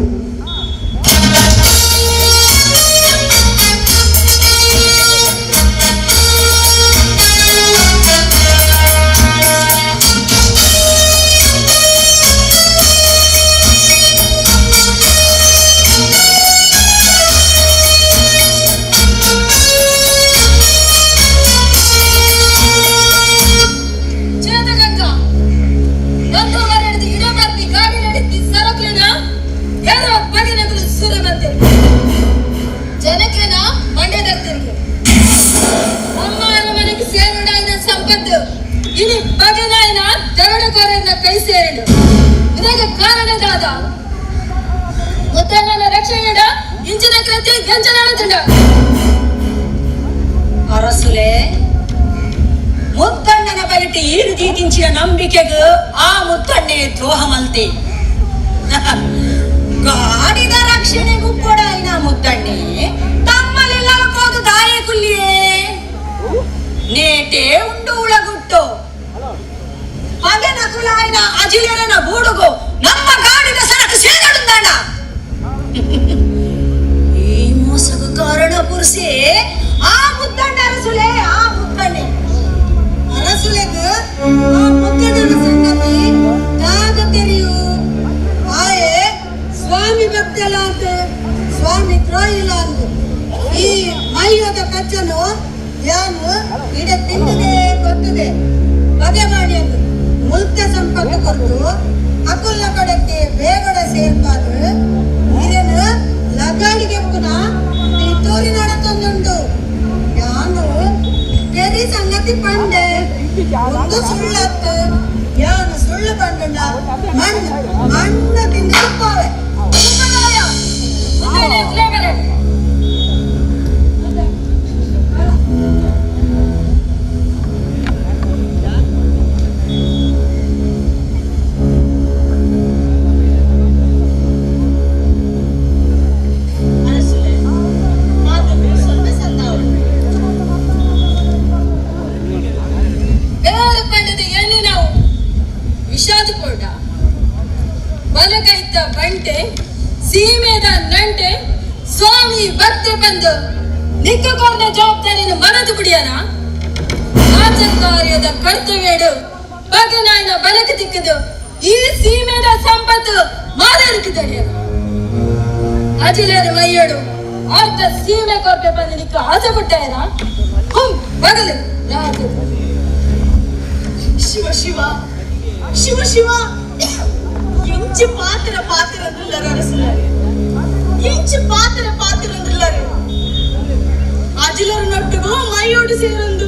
ಇನಿ ಬಗೆನಾಯನ ದರೋಡೆಕೋರನ್ನ ಕೈ ಸೇರಿಡು ಇದಕ್ಕೆ ಕಾರಣ ದಾದ ಮುತ್ತಣ್ಣನ ರಕ್ಷಣೆಡ ಇಂಚಿನ ಕೃತ್ಯ ಎಂಚನಾಡುತ್ತುಂಡ.
ಅರಸುಲೆ ಮುತ್ತಣ್ಣನ ಬಯಟಿ ಈರು ದೀದಿಂಚಿನ ನಂಬಿಕೆಗು ಆ ಮುತ್ತಣ್ಣೆ ದ್ರೋಹ ಮಲ್ತೆ. ಗಾಡಿದ ರಕ್ಷಣೆ ಗುಪ್ಪೊಡಾಯಿನ ಮುತ್ತಣ್ಣೆ ತಮ್ಮಲೆಲ್ಲ ಕೋದು ದಾಯ ಕುಲ್ಲಿಯೇ ನೇಟೆ ಉಂಡು ಉಳಗುಟ್ಟು ಪಗನ ಕುಲಾಯಿನ ಅಜಿಲರನ ಬೂಡುಗು ನಮ್ಮ ಗಾಡಿದ ಸರಕು ಸೇರಡುಂದಾಣ. ಈ ಮೋಸಗು ಕಾರಣ ಪುರುಷೆ ಆ ಮುತ್ತಣ್ಣ ಅರಸುಲೆ ಆ ಮುತ್ತಣ್ಣೆ
ಅರಸುಲೆಗ್ ಆ ಮುತ್ತಣ್ಣನ ಸಂಗತಿ ದಾದ ತೆರಿಯು. ಆಯೆ ಸ್ವಾಮಿ ಭಕ್ತೆಲ್ಲ ಅಂತ ಸ್ವಾಮಿ ದ್ರೋಹಿಲ ಅಂದು ಈ ಮೈಯೋದ ಕಚ್ಚನು ಯಾನು ಇಡ ತಿಂದದೆ ಗೊತ್ತದೆ ಬಗೆ ಮಾಡಿ ಅಂದು ಮುಲ್ತ ಸಂಪರ್ಕ ಕೊರತು ಅಕುಲ್ಲ ಕಡಕ್ಕೆ ಬೇಗಡ ಸೇರ್ಪಾದು ಇದೇನು ಲಗಾಡಿಗೆ ಪುನಃ ತೋರಿ ನಡತೊಂದುಂಟು. ಯಾನು ಕೆರಿ ಸಂಗತಿ ಪಂಡೆ ಒಂದು ಸುಳ್ಳತ್ತು ಯಾನು ಸುಳ್ಳು ಪಂಡ ಮಣ್ಣು ಮಣ್ಣು ತಿಂದು ತುಪ್ಪಾವೆ.
ಬಲಗೈತ ಬಂಟೆ ಸೀಮೆದ ನಂಟೆ ಸ್ವಾಮಿ ಭಕ್ತೆ ಬಂದು ನಿಕ್ಕಕೊಂಡ ಜವಾಬ್ದಾರಿಯನ್ನು ಮನದು ಬಿಡಿಯನ ರಾಜಕಾರ್ಯದ ಕರ್ತವ್ಯಡು ಬಗೆನಾಯನ ಬಲಕ್ಕೆ ತಿಕ್ಕದು ಈ ಸೀಮೆದ ಸಂಪತ್ತು ಮಾದರಿಕಿದಡಿಯನ ಅಜಿಲೇರು ಮೈಯಡು ಅರ್ಧ ಸೀಮೆ ಕೊರ್ಪೆ ಬಂದು ನಿಕ್ಕ ಆಸೆ ಪುಟ್ಟಾಯನ ಹುಂ ಬಗಲು ರಾಜ.
ಶಿವ ಶಿವ ಶಿವ ಶಿವ ಇಂಚು ಪಾತ್ರ ಪಾತ್ರ ಅಂದ್ರಲ್ಲಾರೆ, ಇಂಚು ಪಾತ್ರ ಪಾತ್ರ ಅಂದ್ರಲ್ಲಾರೆ. ಅಜಿಲ ಅಜಿಲರ ನೊಟ್ಟುಗು ಮೈಯೋಡು ಸೇರೊಂದು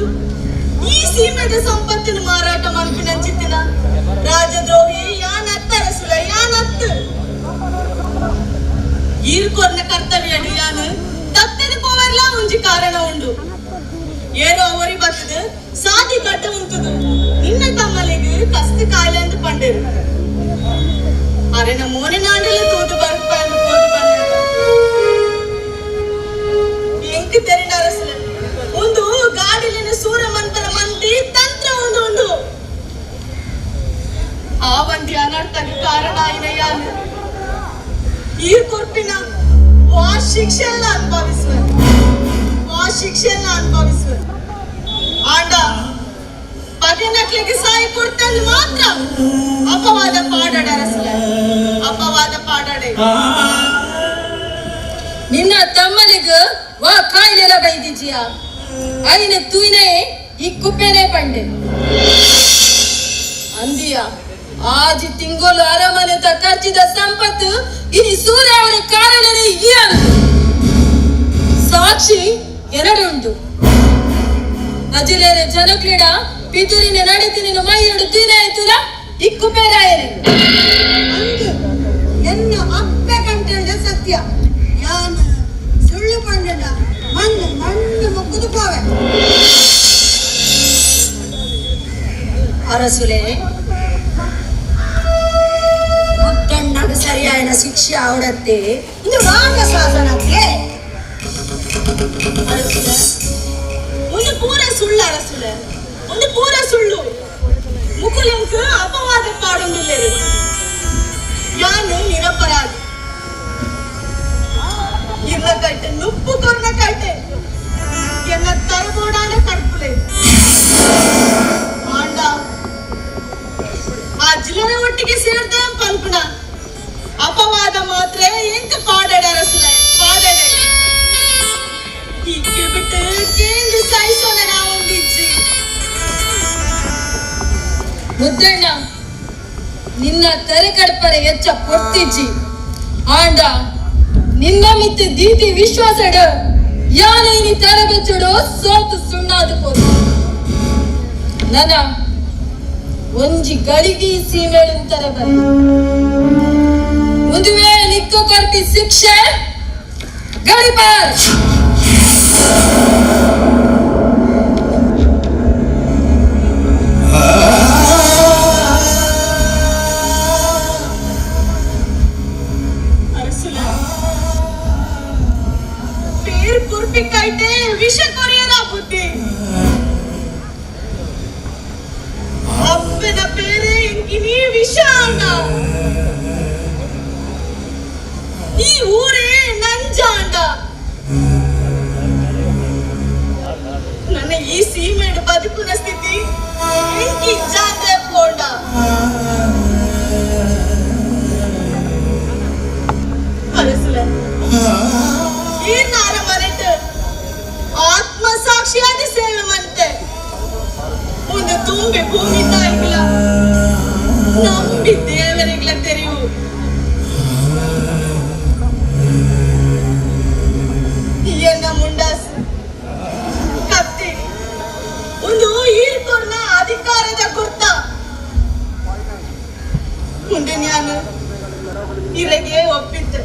ಈ ಸೀಮೆದ ಸಂಪತ್ತಿನ ಮಾರಾಟ ಮನ್ಪಿನಂಚಿತ್ತಿನ ರಾಜದ್ರೋಹಿ ಯಾನತ್ತ ಅರಸುಲ ಯಾನತ್ತು ಈರ್ಕೊರ್ನ ಕರ್ತವ್ಯ ಯಾನು ತತ್ತದ ಪೋವರ್ಲ ಒಂಜಿ ಕಾರಣ ಉಂಡು ಏರೋ ಅವರಿ ಬತ್ತದು ಸಾದಿ ಕಟ್ಟ ಉಂಟುದು ನಿನ್ನ ತಮ್ಮಲಿಗೆ ಕಸ್ತು ಕಾಯಿಲೆ ಅಂತ ಪಂಡೇರು ಅರೆನ ಮೋನೆ ನಾಡಲ ತೋದು ಬರ್ಪಾಂದು ಪೋದು ಬಂದ ಎಂಕ್ ತೆರಿನ ಅರಸುಲ ಒಂದು ಗಾಡಿಲಿನ ಸೂರ ಮಂತ್ರ ಮಂತಿ ತಂತ್ರ ಒಂದು ಉಂಡು ಆ ಒಂದಿ ಅನರ್ಥಕ್ಕೆ ಕಾರಣ ಆಯಿನ ಯಾನು ಈ ಕೊರ್ಪಿನ ವಾ ಶಿಕ್ಷೆಯನ್ನ ಅನುಭವಿಸುವ ವಾ ಶಿಕ್ಷೆಯನ್ನ ಅನುಭವಿಸುವ ಆಂಡ ಪಗನಕ್ಲಿಗೆ ಸಾಯಿ ಕೊಡ್ತಂದು ಮಾತ್ರ ಅಪವಾದ ಪಾಡಾಡ ಅರಸುಲ ಅಪವಾದ ಪಾಡಾಡೆ
ನಿನ್ನ ತಮ್ಮನಿಗ ವಾ ಕಾಯಿಲೆಲ್ಲ ಬೈದಿಜಿಯ ಐನ ತೂಯ್ನೆ ಈ ಕುಪ್ಪೆನೆ ಪಂಡೆ ಅಂದಿಯ ಆಜಿ ತಿಂಗೋಲು ಅರಮನೆತ ಖರ್ಚಿದ ಸಂಪತ್ತು ಇನಿ ಸೂರ್ಯ ಅವರ ಕಾರಣನೇ ಈ ಅಂದು ಸಾಕ್ಷಿ ಎರಡುಂಟು ಅಜಿಲೇರೆ ಜನಕ್ಲಿಡ ಪಿತೂರಿನ ನಡಿತಿನ ಮೈಯಡು ತೀನಾಯ್ತುಲ ಈ ಕುಪ್ಪೆರಾಯರೆ
ಅಂದು ಎನ್ನ ಅಪ್ಪೆ ಕಂಟೆಂಡ ಸತ್ಯ ಯಾನು ಸುಳ್ಳು ಪಂಡಂಡ ಮಣ್ಣು ಮಣ್ಣು ಮುಗ್ಗುದು ಪೋವೆ
ಅರಸುಲೆ ಮುತ್ತಣ್ಣಗ ಸರಿಯಾದ ಶಿಕ್ಷೆ ಅವಡತ್ತೆ
ಇದು ರಾಮ ಶಾಸನಕ್ಕೆ
ಅರಸುಲ ಒಂದು ಪೂರ ಸುಳ್ಳು ಅರಸುಲ ಒಂದು ಪೂರ ಸುಳ್ಳು ಮುಕುಲಂಕ ಅಪವಾದ ಪಾಡೊಂದಿಲ್ಲೇರು ಯಾನು ನಿರಪರಾಧಿ ಇರ್ನ ಕಟ್ಟೆ ನುಪ್ಪು ಕೊರ್ನ ಕಟ್ಟೆ ಎನ್ನ ತರಬೋಡಾಂಡ ಕಡ್ಪುಲೆ ಆಂಡ ಆ ಜಿಲ್ಲರ ಒಟ್ಟಿಗೆ ಸೇರ್ದೆ ಪಲ್ಪುಣ ಅಪವಾದ ಮಾತ್ರ ಎಂಕ ಪಾಡಡ ಅರಸುಲೆ ಪಾಡಡೆ ಇಕ್ಕೆ ಬಿಟ್ಟು ಕೇಂದ್ರ ಸಹಿಸೋಣ ನಾವೊಂದಿಜ್ಜಿ
ಮುದ್ದಣ್ಣ ನಿನ್ನ ತಲೆ ಕಡ್ಪರೆ ಹೆಚ್ಚ ಪೊರ್ತಿಜ್ಜಿ ಆಂಡ ನಿನ್ನ ಮಿತ್ತು ದೀತಿ ವಿಶ್ವಾಸಡ ಯಾನ ಇನಿ ತಲೆ ಬೆಚ್ಚಡು ಸೋತು ಸುಣ್ಣಾದ ಪೋತು ನನ ಒಂಜಿ ಗಳಿಗೆ ಸೀಮೆಳು ತರ ಬಲ್ಲಿ ಒಂದು ವೇಳೆ ನಿಕ್ಕು ಕೊರ್ಪಿ ಶಿಕ್ಷೆ ಗಡಿಪಾರ್
ಅರಸುಲ ಪೇರ್ ಕುರ್ಪಿ ಕೈಟೆ ವಿಷ ಕೊರಿಯರ ಬುದ್ಧಿ ಅಪ್ಪನ ಪೇರೆ ಇಂಕಿನಿ ವಿಷ ಅಂಡ ಈ ಊರೇ ನಂಜಾಂಡ ನನ್ನ ಈ ಸೀಮೆಡ್ ಬದುಕುನ ಸ್ಥಿತಿ ಇಂಕಿ ಜಾತ್ರೆ ಪೋಂಡ ಅರಸುಲ ಈ ನಾರ ಮನೆಟ್ ಆತ್ಮಸಾಕ್ಷಿಯಾದ ಸೇವೆ ಮಂತೆ ಒಂದು ತುಂಬಿ ಭೂಮಿ ತಾಯಿಗಳ ನಂಬಿ ದೇವರಿಗಳ ತೆರಿವು ಎನ್ನ ಮುಂಡಾಸ್ ಕತ್ತಿ ಒಂದು ಈರ್ಕೊರ್ನ ಅಧಿಕಾರದ ಗುರ್ತ ಮುಂದೆ ನಾನು ಇರಗೆ ಒಪ್ಪಿದ್ದೆ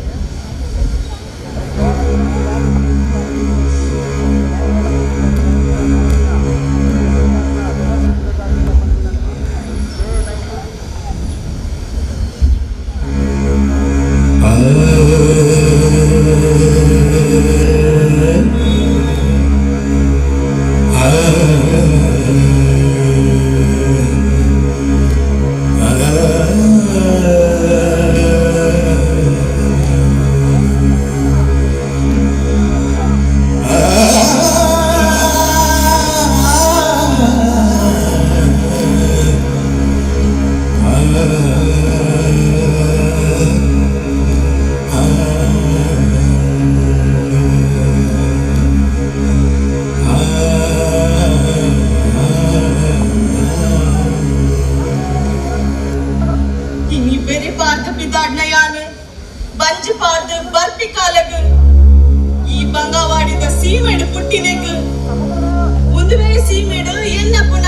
ಸೀಮೆಡು ಎನ್ನ ಪುಣ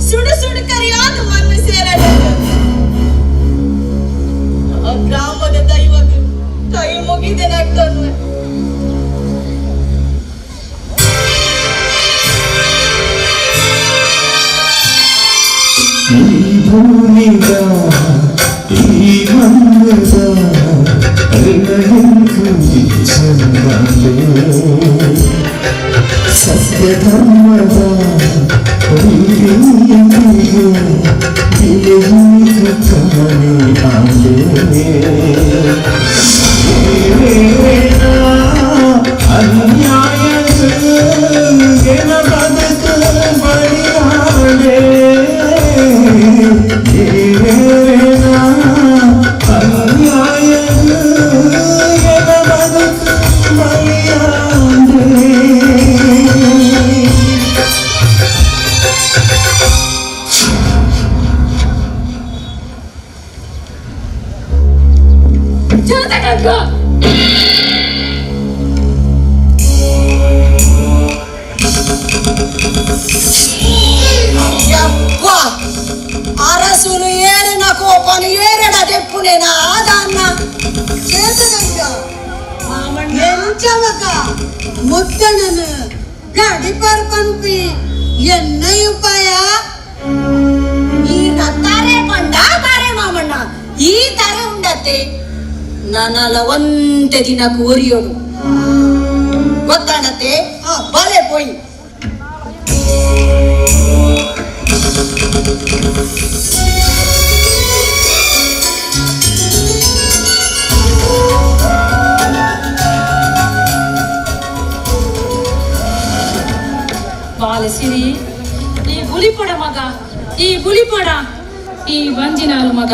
ಸುಡು ಸುಡು ಕರಿಯಾದ ಮಣ್ಣು ಸೇರಡು ಆ ಗ್ರಾಮದ ದೈವಕ್ಕೆ ಕೈ ಮುಗಿದೆ ನಟ್ಟೊನ್ವೆ.
ಈ ಭೂಮಿದ ಈ ಮಣ್ಣದ ಸತ್ಯಧರ್ಮದ
ಅರಸುನು ಏರಿನ ಕೋಪನು ಏರಡ ತೆಪ್ಪುನೇನ ಆದಾನ್ನ చేతగంగ ಎಂಚವಕ ಮುತ್ತಣನು ಗಡಿಪರ್ ಪನ್ಪಿ ಎನ್ನಯುಪಾಯ
ಈ ತಾರೆ ಪಂಡ ತಾರೆ ಮಾಮಣ್ಣ ಈ ತಾರೆ ಉಂಡತ್ತೆ ನಾನಲ್ಲ ಒಂತೆ ದಿನಕ್ಕೂ ಒರಿಯೋಡು ಗೊತ್ತಾಡತ್ತೆ ಬಲೆ ಪೋಯಿ.
ಬಾಲಸಿರಿ ಈ ಗುಲಿಪಡ ಮಗ, ಈ ಗುಲಿಪಡ, ಈ ಬಂಜಿನಾಲು ಮಗ,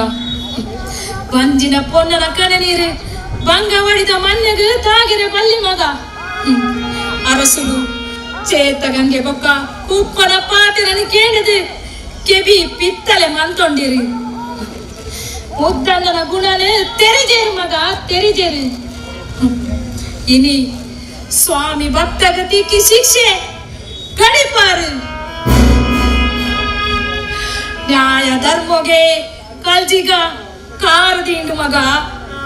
ಬಂಜಿನ ಪೊನ್ನನ ಕಣ ನೀರು ಬಂಗ ಒಡಿದ ಮಣ್ಣಗ ತಾಗಿರ ಬಲ್ಲಿ ಮಗ. ಅರಸುಡು ಚೇತ ಗಂಗೆ ಬೊಕ್ಕ ಉಪ್ಪನ ಪಾತೆರನು ಕೇಳಿದು ಕೆಬಿ ಪಿತ್ತಲೆ ಮಲ್ತೊಂಡಿರಿ. ಮುದ್ದಣ್ಣನ ಗುಣನೆ ತೆರಿಜೇರು ಮಗ, ತೆರಿಜೇರು. ಇನಿ ಸ್ವಾಮಿ ಭಕ್ತಗತಿకి ಶಿಕ್ಷೆ ಗಡಿಪಾರು. ನ್ಯಾಯ ಧರ್ಮಗೆ ಕಲ್ಜಿಗ ಕಾರದಿಂಡು ಮಗ,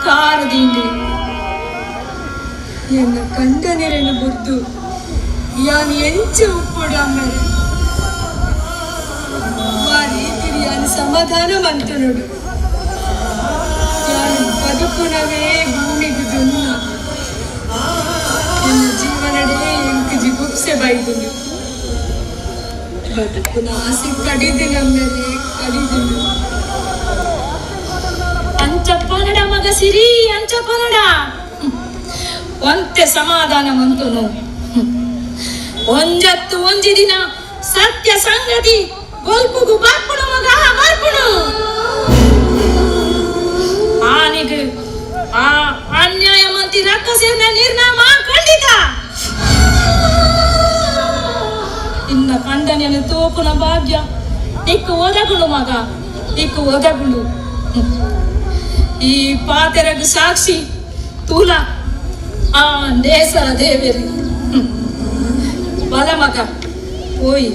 ಕಾರದಿಂಡು.
ಎನ್ನ ಕಂಡನೆರೆನು ಬುರ್ದು ಯಾನ್ ಎಂಚ ಉಪ್ಪುಡು ಅಮ್ಮರೆ ಆ ರೀತಿರಿ ಯಾನ್ ಸಮಾಧಾನ ಮಂತನುಡು. ಯಾನು ಬದುಕುನವೇ ಭೂಮಿಗೆ ದುನ್ನ ಎನ್ನ ಜೀವನಡೇ ಎಂಕ್ ಜಿಗುಪ್ಸೆ ಬೈದುನು. ಬದುಕುನ ಆಸೆ ಕಡಿದಿನಮ್ಮೆರೆ ಕಡಿದಿನು.
ಅಂಚಪ್ಪನಡ ಮಗ ಸಿರಿ, ಅಂಚಪ್ಪನಡ ಒಂತೆ ಸಮಾಧಾನ ಮಂತುನು. ಒಂಜತ್ತು ಒಂಜಿ ದಿನ ಸತ್ಯ ಸಂಗತಿ ಬೊಲ್ಪುಗು ಬರ್ಪುಡು ಮಗ, ಬರ್ಪುಡು. ಆನಿಗ ಆ ಅನ್ಯಾಯ ಮಂತಿ ರಕ್ಕಸೇನ ನಿರ್ನಾಮ ಖಂಡಿತ. ಇನ್ನ ಕಂಡನೆಯನ್ನು ತೋಪುನ ಭಾಗ್ಯ ಇಕ್ಕು ಒದಗುಳು ಮಗ, ಇಕ್ಕು ಒದಗುಳು. ಈ ಪಾತೆರಗು ಸಾಕ್ಷಿ ತೂಲ ಆ ನೇಸರ ದೇವೇರಿ. ಬಲ ಮಗ ಓಯ್.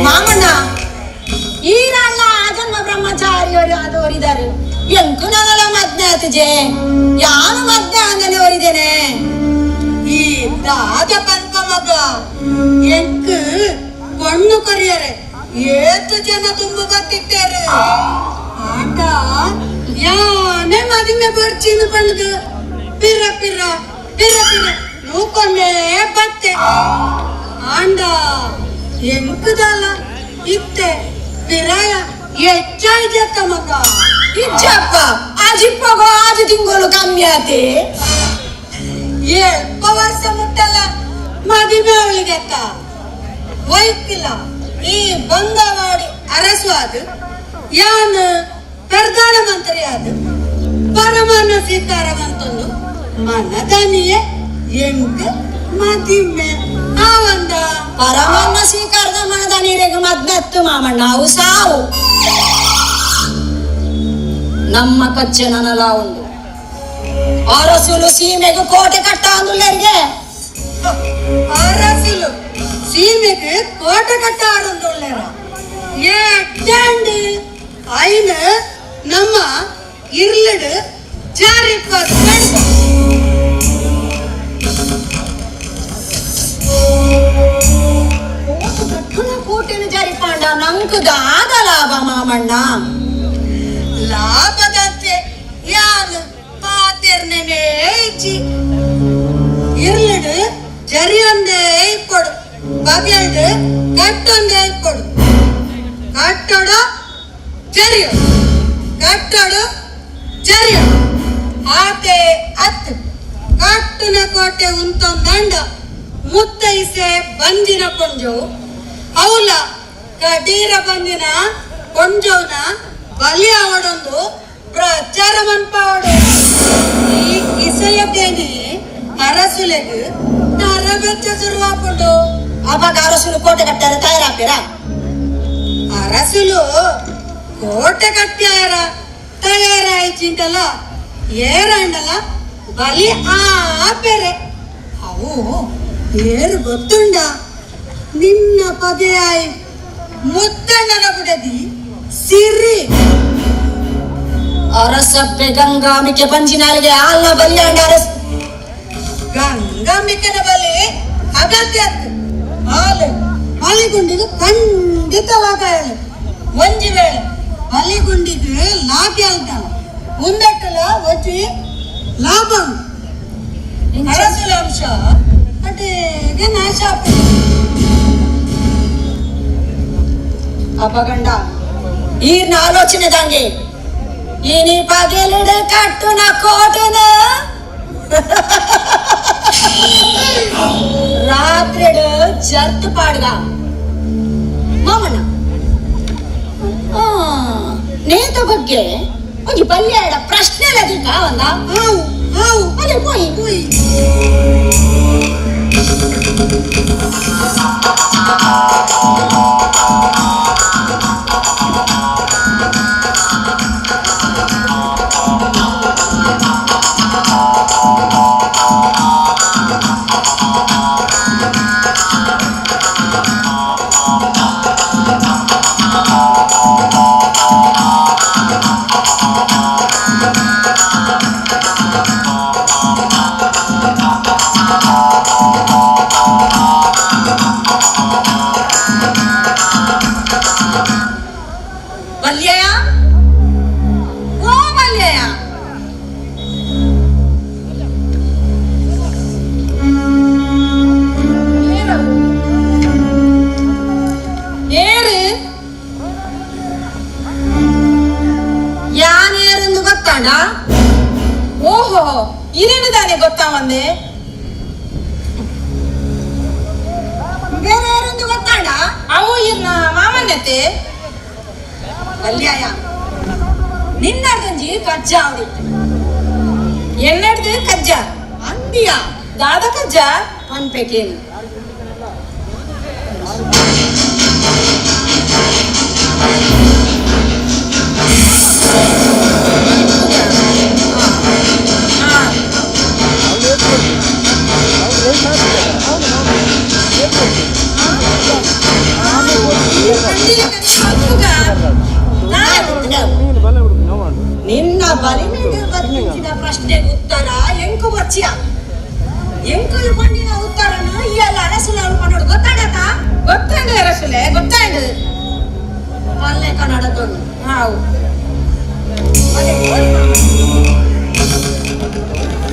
ಮಾಮಣ್ಣ ಈರಲ್ಲ ಆಜನ್ಮ ಬ್ರಹ್ಮಚಾರಿ ಅದು ಓರಿದ್ದಾರೆ. ಎಂಕು ನಾನಲ್ಲ ಮದ್ನೆ ಆತಜೆ ಯಾನು ಮದ್ನೆ ಅಂದನೆ ಓರಿದ್ದೇನೆ.
ಈ ದಾದ ಪನ್ಪ ಮಗ ಎಂಕ್ பொண்ணு கொரியரு ஏத்து ಜನ ತುಂಬ ಬತ್ತಿತ್ತೇರು. ಆಟ ಯಾನೆ ಮದಿಮೆ ಬರ್ಚಿನ ಪಣ್ಣದು ಪಿರ ಪಿರ ಪಿರ ಪಿರ ನೂಕೊಂಡೇ ಬತ್ತೆ. ಆಂಡ ಎಂಕುದಲ್ಲ ಇತ್ತೆ ಪಿರಾಯ ಹೆಚ್ಚಾಯ್ತ ಮಗ.
ಇಜ್ಜಪ್ಪ ಆಜಿಪ್ಪಗೋ ಆಜು ತಿಂಗಳು ಕಮ್ಮಿ ಆತೆ.
ಎಲ್ಪ ವರ್ಷ ಮುಟ್ಟಲ್ಲ ಮದಿಮೆ ಅವಳಿಗೆತ್ತ ವೈಕಿಲ್ಲ. ಈ ಬಂಗವಾಡಿ ಅರಸು ಅದು ಯಾನ್ ಪ್ರಧಾನ ಮಂತ್ರಿ ಅದು ಪರಮಾನ ಸೀತಾರಾಮಂತೊಂದು ಮನದನಿಯೇ ಎಂಕ್ ಮದಿಮೆ ಆವಂದ
ಪರಮಾನ್ನ ಸ್ವೀಕಾರದ ಮನದನಿರೆಗೆ ಮದ್ಮೆತ್ತು ಮಾಮಣ್ಣ ಅವು ಸಾವು ನಮ್ಮ ಕಚ್ಚೆನನಲ ಉಂಡು ಅರಸುಲು ಸೀಮೆಗೆ ಕೋಟೆ ಕಟ್ಟ ಅಂದುಲ್ಲೆರಿಗೆ
ಅರಸುಲು ಸೀಮೆಗೆ ಕೋಟೆ ಕಟ್ಟ ಆಡೊಂದುಲ್ಲೆರ ಏಟಾಂಡು ಐನ ನಮ್ಮ ಇರ್ಲಡು ಜಾರಿಪ್ಪ
ಕೋಟೆನು ಜಾರಿ ಪಾಂಡ ನಂಕು ದಾದ ಲಾಭ ಮಾಮಣ್ಣ
ಲಾಭದಂತೆ ಯಾನು ಪಾತೆರ್ನೇ ಇಜ್ಜಿ ಇರ್ಲಡು ಜರಿಯೊಂದೇ ಇಪ್ಪಡು ಬಗೆಲ್ಡು ಕಟ್ಟೊಂದೇ ಇಪ್ಪಡು ಕಟ್ಟಡು ಜರಿಯು ಕಟ್ಟಡು ಜರಿಯು ಆತೆ ಅತ್ತು ಕಟ್ಟುನ ಕೋಟೆ ಉಂತೊಂದಂಡ ಮುತ್ತೈಸೆ ಬಂದಿನ ಕೊಂಜವು ಅವಲ ಕಡೀರ ಬಂದಿನ ಕೊಂಜವ್ನ ಬಲಿ ಅವಡೊಂದು ಪ್ರಚಾರ ಮನ್ಪಾವಡು ಈ ಇಸೆಯದೇನಿ ಅರಸುಲೆಗ್ ತರಬೆಚ್ಚ ಶುರುವಾಪುಂಡು
ಅವಾಗ ಅರಸುಲು ಕೋಟೆ ಕಟ್ಟಾರ ತಯಾರಾಪೇರ
ಅರಸುಲು ಕೋಟೆ ಕಟ್ಟ್ಯಾರ ತಯಾರಾಯ್ಚಿಂಟಲ ಏರಂಡಲ ಬಲಿ ಆಪೆರೆ ಅವು ಏರು ಗೊತ್ತುಂಡ ನಿನ್ನ ಪಗೆಯಾಯಿ ಮುತ್ತಣ್ಣನ ಬುಡದಿ ಸಿರಿ
ಅರಸಪ್ಪೆ ಗಂಗಾಮಿಕೆ ಪಂಜಿನಾಲಿಗೆ ಆಲ್ನ ಬಲಿಯಾಂಡ ಅರಸ್
ಗಂಗಾಂಬಿಕೆನ ಬಲಿ ಅಗತ್ಯ ಹಾಲು ಬಲಿಗುಂಡಿಗೆ ಖಂಡಿತವಾಗ ಹೇಳು ಒಂಜಿ ವೇಳೆ ಬಲಿಗುಂಡಿಗೆ ಲಾಭ ಅಂತಾಳ ಉಂದಟ್ಟಲ ಒಂಜಿ ಲಾಭ ಅರಸುಲ ಅಂಶ ಅಟೇಗೆ ನಾಶ ಆಪುಂಡು.
ಅಪಗಂಡ ಈರ್ನ ಆಲೋಚನೆ ದಾಂಗೆ ಇನಿ ಪಗೆಲುಡು ಕಟ್ಟುನ ಕೋಟೆನ ರಾತ್ರಿಡು ಜರ್ತು ಪಾಡ್ಗ ಮಾಮಣ್ಣ ನೇತ ಬಗ್ಗೆ ಒಂಜಿ ಬಲ್ಯಾಡ ಪ್ರಶ್ನೆ ಲದಿಕ ಒಂದ
ಆವು ಆವು
ಅಲೆ ಪೋಯಿ
ಪೋಯಿ
ಬಲ್ಯಯ ಓ ಬಲ್ಯಯ
ಏರು
ಯಾನೇರೆಂದು ಗೊತ್ತಾಂಡ
ಓಹೋ ಇರೇನು ತಾನೆ ಗೊತ್ತಾ ಒಂದೇ
ಬೇರೆ ಯಾರೆಂದು ಗೊತ್ತಾಂಡ
ಅವು ಇರ್ನ ಮಾಮನ್ನತೆ
ಬಲ್ಯಾಯ ನಿನ್ನರ್ದಂಜಿ ಕಜ್ಜ ಅವಡಿತ್ತು
ಎನ್ನಡ್ದು ಕಜ್ಜ
ಅಂದಿಯ
ದಾದ ಕಜ್ಜ
ಪನ್ಪೆಕೇನು ನಿನ್ನ ಬಲಿಮೆಗೆ ಬರ್ತಿದ್ದ ಪ್ರಶ್ನೆಗೆ ಉತ್ತರ ಎಂಕು ಬರ್ಚಿಯ ಎಂಕು ಪಂಡಿನ ಉತ್ತರನು ಈ ಎಲ್ಲ ಅರಸುಲ ಪನ್ನೋಡು ಗೊತ್ತಾಡತ
ಗೊತ್ತಾಂಡು ಅರಸುಲೆ ಗೊತ್ತಾಂಡು
ಪಲ್ಲೆ ಕನ್ನಡ ತೊಂದು
ಹಾವು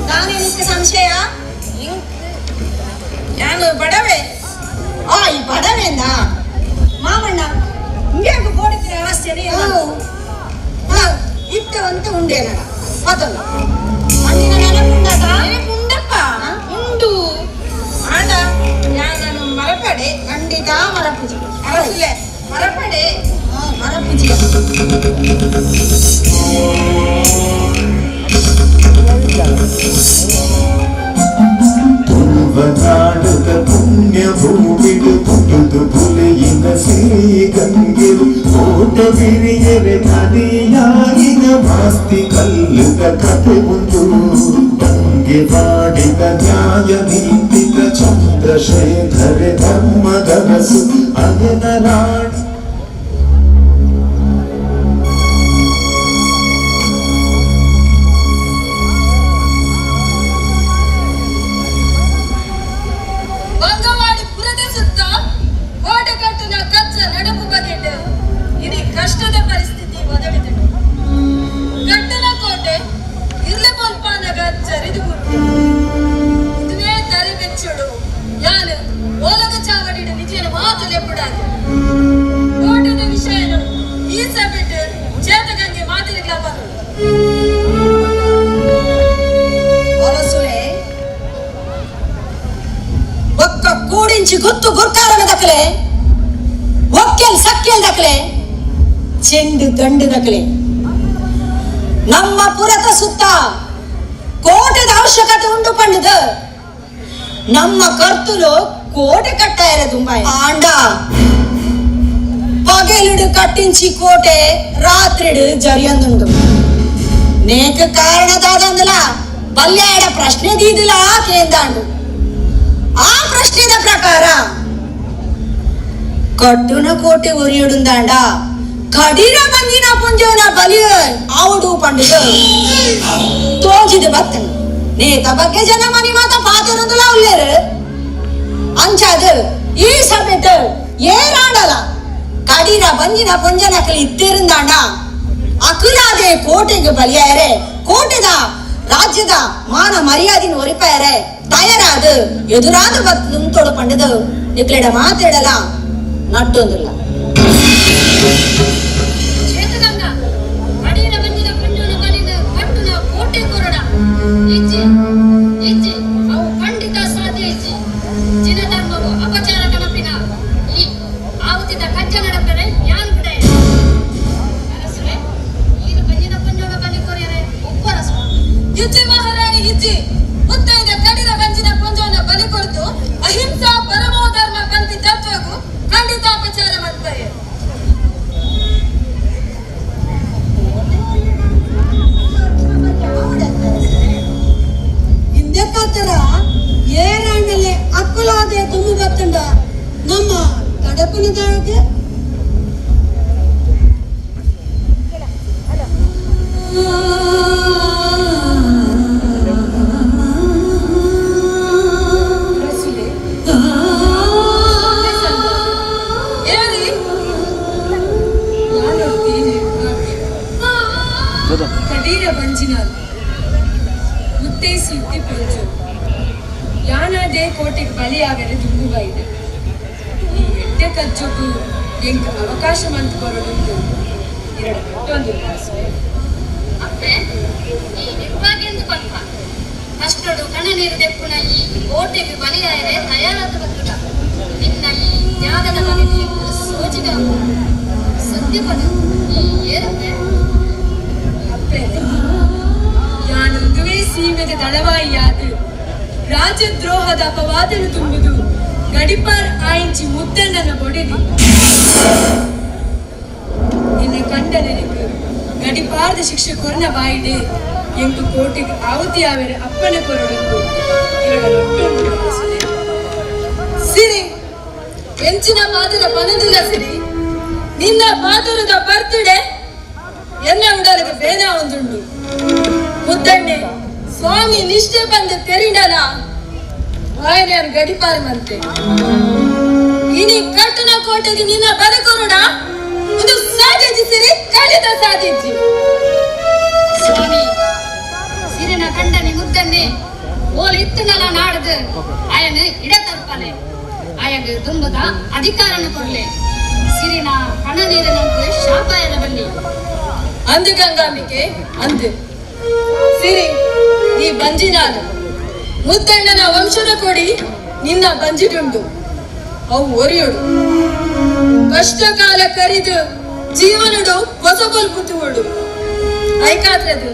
ನಾನೇನಕ್ಕೆ ಸಂಶಯ
ನಾನು ಬಡವೆ
ಆ ಈ ಬಡವೆಂದ ಮಾಮಣ್ಣ ಹಿಂಗೆ ಬೋಡಿದ್ರೆ ವ್ಯವಸ್ಥೆನೇ ಇಟ್ಟವಂತ ಉಂಡೇನ ಮೊದಲು ಮಣ್ಣಿನ ನೆನಪುಂಡಾಗ
ಉಂಡಪ್ಪ ಉಂಡು ಆಂಡ ನಾನು ಮರಪಡೆ
ಖಂಡಿತ ಮರಪೂಜೆ
ಅರಸುಲೆ ಮರಪಡೆ
ಮರಪೂಜೆ
Thank ಮಾಡಿದ ನ್ಯಾಯ ನೀತಿಗ ಚಂದ್ರಶೇಖರ ಧರ್ಮದರಸು ಅಯನ ರಾಣಿ.
ಬಂಗವಾಡಿ ಪುರದ ಸುತ್ತ ಕೋಟೆ ಕಟ್ಟುನ ಕಚ್ಚ ನಡಪು ಬಗೆಟ್ ಇಡೀ ಕಷ್ಟದ ಪರಿಸ್ಥಿತಿ ಒದಗಿದಳು. ಕಟ್ಟನ ಕೋಟೆ ಇರ್ಲೆ ಪೊಲ್ಪಾನಗ ಜರಿದು ಇದುವೇ ತರೆ ಬೆಚ್ಚುಡು ಯಾನು ಓಲಗ ಚಾವಡಿಡು ನಿಜನ ಮಾತು ಲೆಪ್ಪುಡಾದು ಕೋಟೆದ ವಿಷಯನು ಈ ಸಭೆಟ್ ಚೇತಗಂಗೆ ಮಾತಿನ
ಅರಸುಲೆ ಒಕ್ಕ ಕೂಡಿಂಚಿ ಗುತ್ತು ಗುರ್ಕಾರನ ದಕ್ಕಲೆ ಒಕ್ಕೆಲ್ ಸಕ್ಕೆಲ್ ದಕ್ಕಲೆ ಚೆಂಡು ದಂಡು ದಕ್ಕಲೆ ನಮ್ಮ ಪುರತ ಸುತ್ತ ಕೋಟೆದ ಅವಶ್ಯಕತೆ ಉಂಟು ಪಂಡದ ನಮ್ಮ ಕರ್ತುಲು ಕೋಟೆ ಕಟ್ಟಾಯರೆ ತುಂಬ ಆಂಡ ಪಗಲಿಡು ಕಟ್ಟಿಂಚಿ ಕೋಟೆ ರಾತ್ರಿಡು ಜರಿಯಂದುಂಡು. ನೇಕ ಕಾರಣದಾದಂದಲ ಬಲ್ಯಾಡ ಪ್ರಶ್ನೆ ದೀದಿಲ ಕೇಂದಾಂಡು. ಆ ಪ್ರಶ್ನೆದ ಪ್ರಕಾರ ಕಟ್ಟುನ ಕೋಟೆ ಒರಿಯಡುಂದಾಂಡ ಕಡಿರ ಬಂದಿನ ಪುಂಜವನ ಬಲಿ ಆವುಡು ಪಂಡಿತ ತೋಜಿದ ಬತ್ತನು ನೇತ ಬಗ್ಗೆ ಜನ ಮನಿ ಮಾತ ಪಾತರಂದುಲ ಉಲ್ಲೇರು ಅಂಚಾದ ಈ ಸಭೆಟ್ ಏರಾಡಲ ಕಡಿರ ಬಂದಿನ ಪುಂಜನಕಲಿ ಇತ್ತಿರುಂದಾಂಡ ಅಕುಲಾದೆ ಕೋಟೆಗೆ ಬಲಿಯಾಯರೆ ಕೋಟೆದ ರಾಜ್ಯದ ಮಾನ ಮರ್ಯಾದಿನ ಒರಿಪಾಯರೆ ತಯಾರಾದ ಎದುರಾದ ಬತ್ತು ಪಂಡದು ನಿಕ್ಲೆಡ ಮಾತಾಡಲ ನಟ್ಟೊಂದಿಲ್ಲ.
ಅಹಿಂಸಾ ಪರಮೋ ಧರ್ಮ ಪಂಥಿ ತತ್ವಗೂ ಖಂಡಿತ ಅಪಚಾರ ಮಾಡ್ತಾರೆ.
ಹಿಂದೆಕ್ಕಾತರ ಏರಾಂಡಲೆ ಅಕ್ಕುಲಾದೆ ತುಂಬು ಬತ್ತಂಡ ನಮ್ಮ ಕಡಪನದಾಗ
ಯಾನಾದೇ ಕೋಟೆಗೆ ಬಲಿಯಾಗದೆ ದುಂಬುಬೈದೆ ಈ ಎಡ್ಡೆ ಕಜ್ಜುಗು ಎಂಕ್ ಅವಕಾಶ ಮಂತ್ ಕೊರಡುಂದು ಎರಡು ಕಟ್ಟೊಂದು
ಅಪ್ಪೆ ಈ ನಿರ್ಭಾಗ್ಯಂದು ಪನ್ಪ ಕಷ್ಟಡು ಕಣ್ಣನೀರು ದೆಪ್ಪುನ ಈ ಕೋಟೆಗೆ ಬಲಿಯಾಯರೆ ತಯಾರಾದ ಬಂದುಟ ನಿನ್ನ ಈ ತ್ಯಾಗದ ಬಗೆಗೆ ಸೋಜಿಗ ಸತ್ಯ ಪದ ಈ ಏರಪ್ಪೆ.
ಅಪ್ಪೆ ಯಾನೊಂದುವೇ ಸೀಮೆದ ದಳವಾಯಿಯಾದ ರಾಜದ್ರೋಹದ ಅಪವಾದನು ತುಂಬುದು ಗಡಿಪಾರ್ ಆಯಿಂಚಿ ಮುದ್ದಣ್ಣನ ಬೊಡೆದಿ ನಿನ್ನ ಕಂಡನೆನకు ಗಡಿಪಾರದ ಶಿಕ್ಷೆ ಕೊರ್ನ ಬಾಯಿಡೆ ಎಂಕು ಕೋಟೆಗೆ ಆವತಿ ಆವೆರೆ ಅಪ್ಪನ ಕೊರಡು ಸಿರಿ ಎಂಚಿನ ಮಾತನ ಪನದಿಲ್ಲ ಸಿರಿ ನಿನ್ನ ಪಾತುರದ ಬರ್ತಡೆ ಎನ್ನ ಉಡಲಿಗೆ ಬೇನ ಒಂದುಂಡು ಮುದ್ದಣ್ಣೆ ಸ್ವಾಮಿ ನಿಷ್ಠೆ ಬಂದು ತೆರಿಂಡಲ ವಾಯನ ಗಡಿಪಾರ ಮಂತೆ ಇನಿ ಕಟ್ಟನ ಕೋಟೆಗೆ ನಿನ್ನ ಬದುಕೋರುಡ ಇದು ಸಾಧ್ಯತೆ ಸಿರಿ ಖಂಡಿತ ಸಾಧ್ಯತೆ.
ಸ್ವಾಮಿ ಸಿರಿನ ಕಂಡನಿ ಮುದ್ದಣ್ಣೆ ಓಲ್ ಇತ್ತುನಲ ನಾಡದು ಆಯನು ಇಡ ತರ್ಪಲೆ ಆಯಗ ದುಂಬದ ಅಧಿಕಾರನ ಕೊಡ್ಲೆ ಸಿರಿನ ಕಣ ನೀರಿನಂತೆ ಶಾಪ ಎಲ ಬಲ್ಲಿ
ಅಂದು ಗಂಗಾಂಬಿಕೆ ಅಂದು ಸಿರಿ ಈ ಬಂಜಿನಾದ ಮುದ್ದಣ್ಣನ ವಂಶದ ಕೊಡಿ ನಿನ್ನ ಬಂಜಿಡುಂಡು ಅವು ಒರಿಯೋಡು ಕಷ್ಟ ಕಾಲ ಕರಿದು ಜೀವನಡು ಹೊಸಬಲ್ ಪುತ್ತುವಡು ಐಕಾದ್ರದು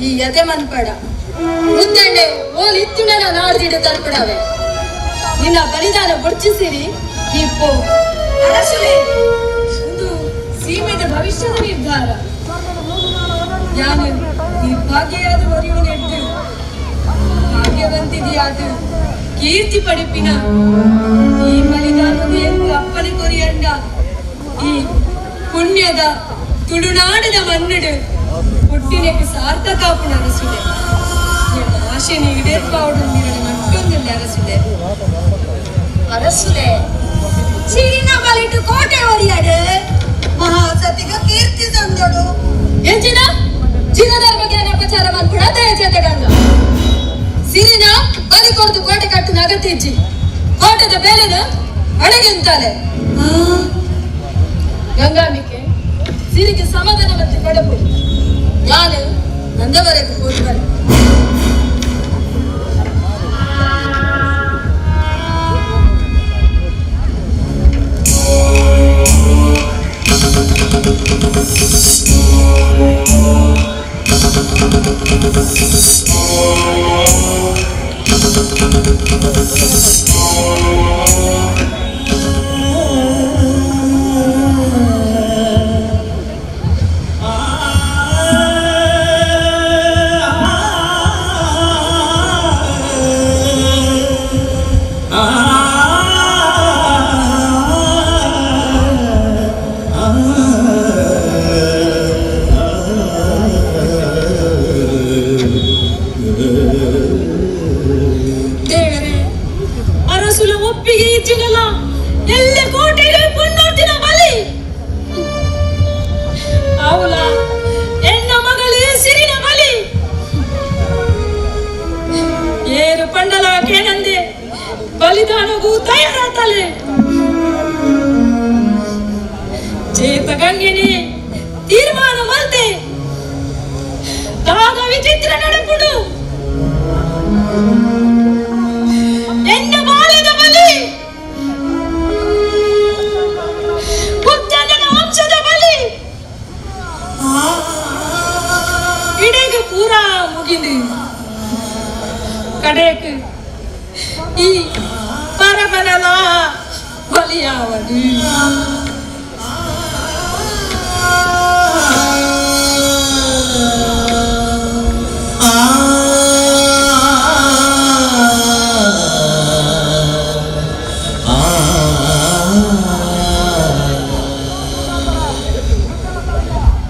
ಈ ಎದೆ ಮನ್ಪಡ ಮುದ್ದಣ್ಣೆ ಓಲ್ ಇತ್ತುಣ್ಣನ ನಾಡ್ದಿಡ ತರ್ಪಡವೆ ನಿನ್ನ ಬಲಿದಾನ ಬೊಡ್ಚಿಸಿರಿ ಈ ಪೋ ಅರಸುವೆ ಒಂದು ಸೀಮೆದ ಭವಿಷ್ಯದ ನಿರ್ಧಾರ ಯಾನು ಈ ಭಾಗ್ಯಯಾದ ಒರಿಯುವನೆಟ್ಟು ಭಾಗ್ಯವಂತಿದೆಯಾದ ಕೀರ್ತಿ ಪಡಿಪಿನ ಈ ಬಲಿದಾನದ ಎಂದು ಅಪ್ಪನೆ ಕೊರಿಯಂಡ ಈ ಪುಣ್ಯದ ತುಳುನಾಡದ ಮನ್ನಡು ಹುಟ್ಟಿನಕ್ಕೆ ಸಾರ್ಥಕ ಆಪುನ ಅರಸುಲೆ ಆಶೆನ ಈಡೇರ್ಪಾವಡು ನೀರಡ ಮಟ್ಟೊಂದುಲ್ಲ ಅರಸುಲೆ
ಅರಸುಲೆ ಸಿರಿನ ಬಲಿಟು ಕೋಟೆ ಒರಿಯಾಡು
ಮಹಾಸತಿಗ ಕೀರ್ತಿ ತಂದಳು
ಎಂಚಿನ ಜಿನದರ ಬಗ್ಗೆ ಅಪಚಾರ ಮಾಡ್ಬಿಡ ದಯಚೇತಗಂಗ ಸಿರಿನ ಬಲಿ ಕೊಡ್ದು ಕೋಟೆ ಕಟ್ಟು ಅಗತ್ಯ ಇಜ್ಜಿ ಕೋಟೆದ ಬೇಲೆನ ಅಡಗಿಂತಾಳೆ ಗಂಗಾಂಬಿಕೆ ಸಿರಿಗೆ ಸಮಾಧಾನ ಮತ್ತೆ ಪಡಪು ನಾನು ನಂದವರೆಗೂ ಕೂತ್ಬರೆ. ಬಲಿದಾನಗೂ ತಯಾರಾತಲೆ ಚೇತ ಗಂಗೆನೆ ತೀರ್ಮಾನ ಮಲ್ತೆ ದಾದ ವಿಚಿತ್ರ ನಡಪುಡು ಎನ್ನ ಬಾಳದ ಬಲಿ ಬುದ್ಧನ ವಂಶದ ಬಲಿ ಇಡೀಗ ಪೂರಾ ಮುಗಿದು ಕಡೆಗೆ ಈ ಪರಬನಲ ಬಲಿಯಾವದು.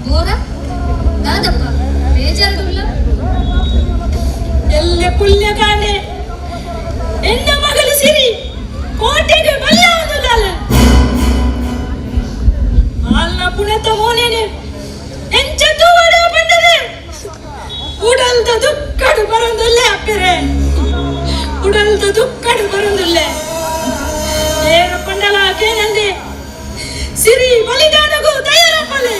ಬೋರ ದಾದಪ್ಪ ಬೇಜಾರುಲ್ಲ
ಎಲ್ಲ ಪುಲ್ಯ ಕಾಣೆ ಎನ್ನ ಮಗಳು ಸಿರಿ ಕೋಟೆಗೆ ಬಲಿಯಾವದುಲ್ಲಾಲ ಆಲ್ನ ಪುಣತ ಮೋನೇನೆ ಎಂಚ ತೂವಡ ಬಂದದೆ ಉಡಲ್ದ ದುಕ್ಕಡು ಬರಂದುಲ್ಲೆ ಅಪ್ಪಿರೆ ಉಡಲ್ದ ದುಕ್ಕಡು ಬರಂದುಲ್ಲೆ ಏರು ಪಂಡಲ ಕೇನಂದೆ ಸಿರಿ ಬಲಿದಾನಗೂ ತಯಾರಪ್ಪಲೆ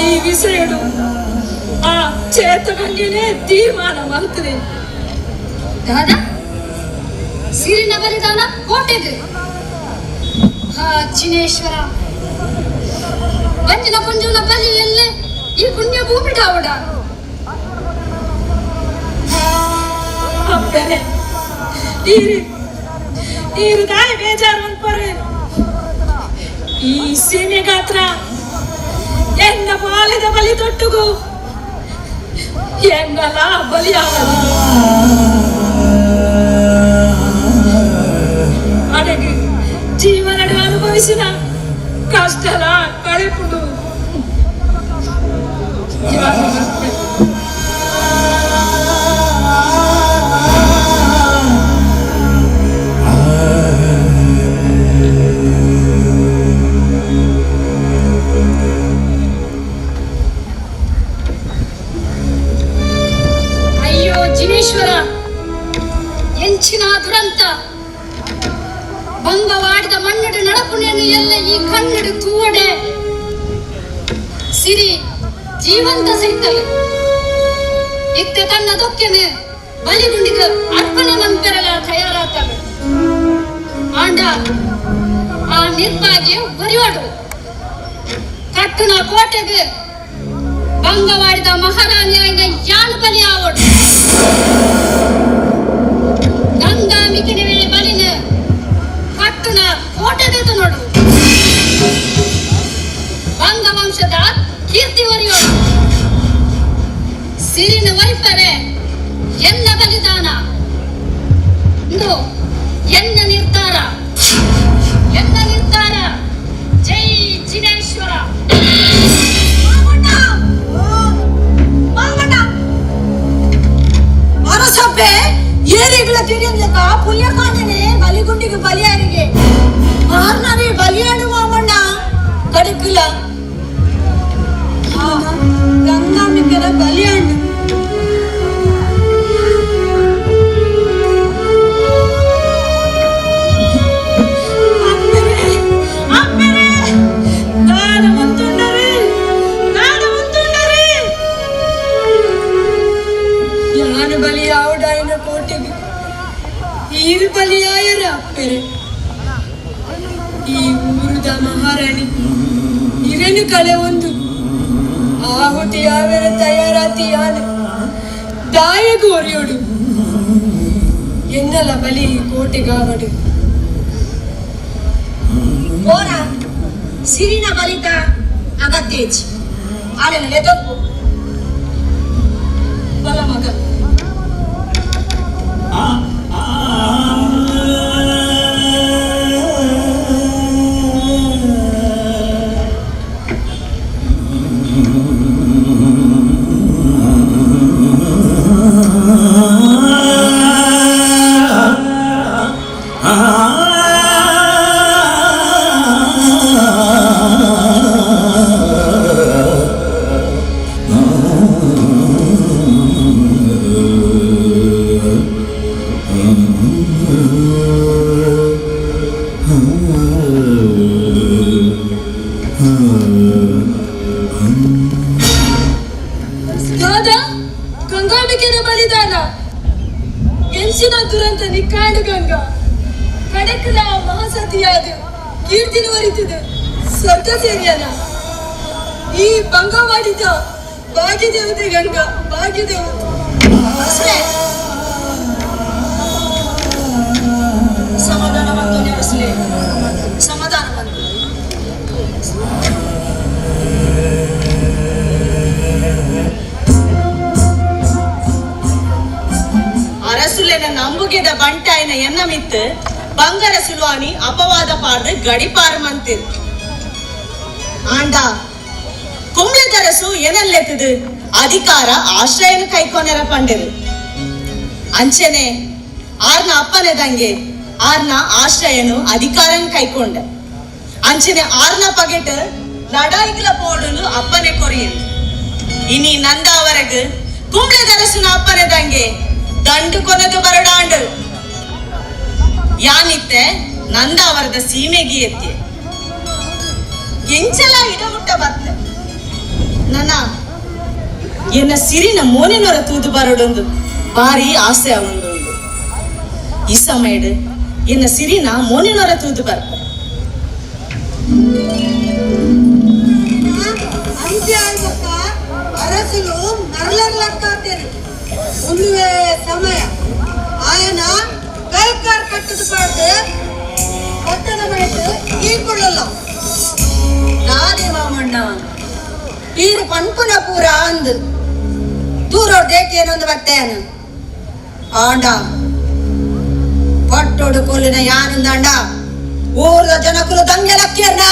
ಈ ವಿಷಯಡು ಆ ಚೇತಗಂಗೆನೆ ತೀರ್ಮಾನ ಮಾಡ್ತದೆ.
ದಾದಾ ಸಿರಿನ ಬಲಿದಾನ ಕೋಟೆಗೆ ಹಾ ಚಿನೇಶ್ವರ ಬಂಜಿನ ಪುಂಜುನ ಬಲಿ ಎಲ್ಲೆ ಈ ಪುಣ್ಯ ಭೂಮಿ ಟಾವಡ
ಅಪ್ಪರೆ ಈರು ಈರು ತಾಯಿ ಬೇಜಾರು ಅನ್ಪರೆ ಈ ಸೀಮೆ ಗಾತ್ರ ಎನ್ನ ಬಾಲ್ಯದ ಬಲಿ ತೊಟ್ಟುಗು ಎನ್ನಲ ಬಲಿಯಾಗದು ಅಡಗಿ ಜೀವನ ಅನುಭವಿಸಿದ ಕಷ್ಟಲ ಕಳೆಪುಡು
ಅಯ್ಯೋ ಜಿನೇಶ್ವರ ಎಂಚಿನ ದುರಂತ ಭಂಗವಾಡಿದ ಮಣ್ಣಡು ನಡಪುಣೆಯನ್ನು ಎಲ್ಲ ಈ ಕನ್ನಡ ತೂವಡೆ ಸಿರಿ ಜೀವಂತ ಸೈತವೆ ಇತ್ತೆ ತನ್ನ ದೊಕ್ಕೆನೆ ಬಲಿಗುಂಡಿಗ ಅರ್ಪಣೆ ಮಂತೆರಲ ತಯಾರಾತವೆ ಆಂಡ ಆ ನಿರ್ಭಾಗ್ಯ ಬರಿವಾಡು ಕಟ್ಟುನ ಕೋಟೆಗೆ ಭಂಗವಾಡಿದ ಮಹಾರಾಣಿಯಾಯಿನ ಯಾನು ಬಲಿ ಆವಡು ಗಂಗಾಮಿಕಿನ ವೇಳೆ ಬಲಿನ ಕಟ್ಟುನ ಕೋಟೆದೆದು ನೋಡು ಬಂಗವಂಶದ ಕೀರ್ತಿ ಒರಿಯೋಡು ಸಿರಿನ ವೈಪರೆ
ಬಲಿದಾನ ಇಂದು ಎನ್ನ ನಿರ್ಧಾರ, ಎನ್ನ ನಿರ್ಧಾರ. ಜೈ ಜಿನೇಶ್ವರ.
ಅರಸಬ್ಬೆ ಏರಿಗಳ ತಿಳಿಯಂದಕ ಪುಣ್ಯಕಾಂಡನೆ ಬಲಿಗುಂಡಿಗೆ ಬಲಿಯಾರಿಗೆ ಮಾರ್ನವೇ ಬಲಿಯಾಡು ಮಾಮಣ್ಣ ಕಡಕಿಲ್ಲ ಗಂಗಾಂಬಿಕರ ಬಲಿಯಾಂಡು. ಯಾನು ಬಲಿಯಾವುಡಾಯಿನ ಕೋಟೆಗೆ ಈರು ಬಲಿಯಾಯರ ಅಪ್ಪೆರೆ. ಈ ಊರುದ ಮಹಾರಾಣಿ ಇರನು ಕಳೆ ಒಂದು ಆಹುತಿ ಯಾವೆರ ತಯಾರಾತಿ ಯಾನು ದಾಯಗು ಒರೆಯೋಡು ಎನ್ನಲ ಬಲಿ ಕೋಟೆಗಾವಡು.
ಹೋರ ಸಿರಿನ ಬಲಿತ ಅಗತ್ಯೇಜ್ ಆಳೆಲ್ಲ ತೊಂಬು
ಬಲ ಮಗ. ಗಂಗಾಂಬಿಕೆನ ಬಲಿದಾನ ಎಂಚಿನ ದುರಂತ ನಿಕ್ಕಾಂಡು ಗಂಗಾ ಕಡಕಲ ಮಹಾಸತಿಯಾದ ಕೀರ್ತಿನ ವರಿತದೆ ಸ್ವರ್ಗ ಸೇರಿಯನ ಈ ಭಂಗವಾಡಿದ ಭಾಗ್ಯದೇವತೆ ಗಂಗಾ ಭಾಗ್ಯದೇವತೆ.
ಸಮಾಧಾನ ಬಂತು ನೆನೆಸಲಿ, ಸಮಾಧಾನ ಬಂತು.
ಅರಸುಲೆನ ನಂಬುಗೆದ ಬಂಟಾಯಿನ ಎನ್ನ ಮಿತ್ತು ಬಂಗರ ಸುಲುವಾನಿ ಅಪವಾದ ಪಾಡ್ದು ಗಡಿಪಾರು ಮಂತಿರ್. ಆಂಡ ಕುಂಬ್ಳದರಸು ಏನಲ್ಲೆತ್ತದು ಅಧಿಕಾರ ಆಶ್ರಯನ ಕೈಕೊನೆರ ಪಂಡಿರು. ಅಂಚನೆ ಆರ್ನ ಅಪ್ಪನೆದಂಗೆ ಆರ್ನ ಆಶ್ರಯನು ಅಧಿಕಾರನ ಕೈಕೊಂಡ. ಅಂಚನೆ ಆರ್ನ ಪಗೆಟ್ ಲಡಾಯಿಗಳ ಪೋಡಲು ಅಪ್ಪನೆ ಕೊರಿಯನು. ಇನಿ ನಂದಾವರೆಗ್ ಕುಂಬ್ಳದರಸುನ ಅಪ್ಪನೆದಂಗೆ ದಂಡು ಕೊನದು ಬರಡಾಂಡು ಯಾನಿತ್ತೆ ನಂದಾವರದ ಸೀಮೆಗೆ ಎತ್ತಿ ಎಂಚಲ ಇಡಮುಟ್ಟ ಬರ್ತೆ ನನ್ನ ಎನ್ನ ಸಿರಿನ ಮೋನಿನೊರ ತೂದು ಬರಡೊಂದು ಭಾರಿ ಆಸೆ ಅವೊಂದು. ಈ ಸಮಯಡ್ ಎನ್ನ ಸಿರಿನ ಮೋನಿನೊರ ತೂದು ಬರ್ತ.
ಅರಸಲು ಮರಳರ್ಲಕ್ಕಾತೇನೆ ಒಂದುವೇ ಸಮಯ ಆಯನ ಕೈಕಾರ್ ಕಟ್ಟದ ಪಾಡ್ದು ಪಟ್ಟಣ ಮನೆತು ಈ ಕೊಳ್ಳಲ್ಲ.
ನಾನೇ ಮಾಮಣ್ಣ ಈರು ಪನ್ಪುನ ಪೂರ ಅಂದು ದೂರೋಡ್ ದೇಕೇನೊಂದು ಬರ್ತೇನು ಆಂಡ ಪಟ್ಟೋಡು ಕೊಲ್ಲಿನ ಯಾನಿಂದಾಂಡ ಊರ್ದ ಜನಕುಲು ದಂಗೆಲಕ್ಕೇರ್ನ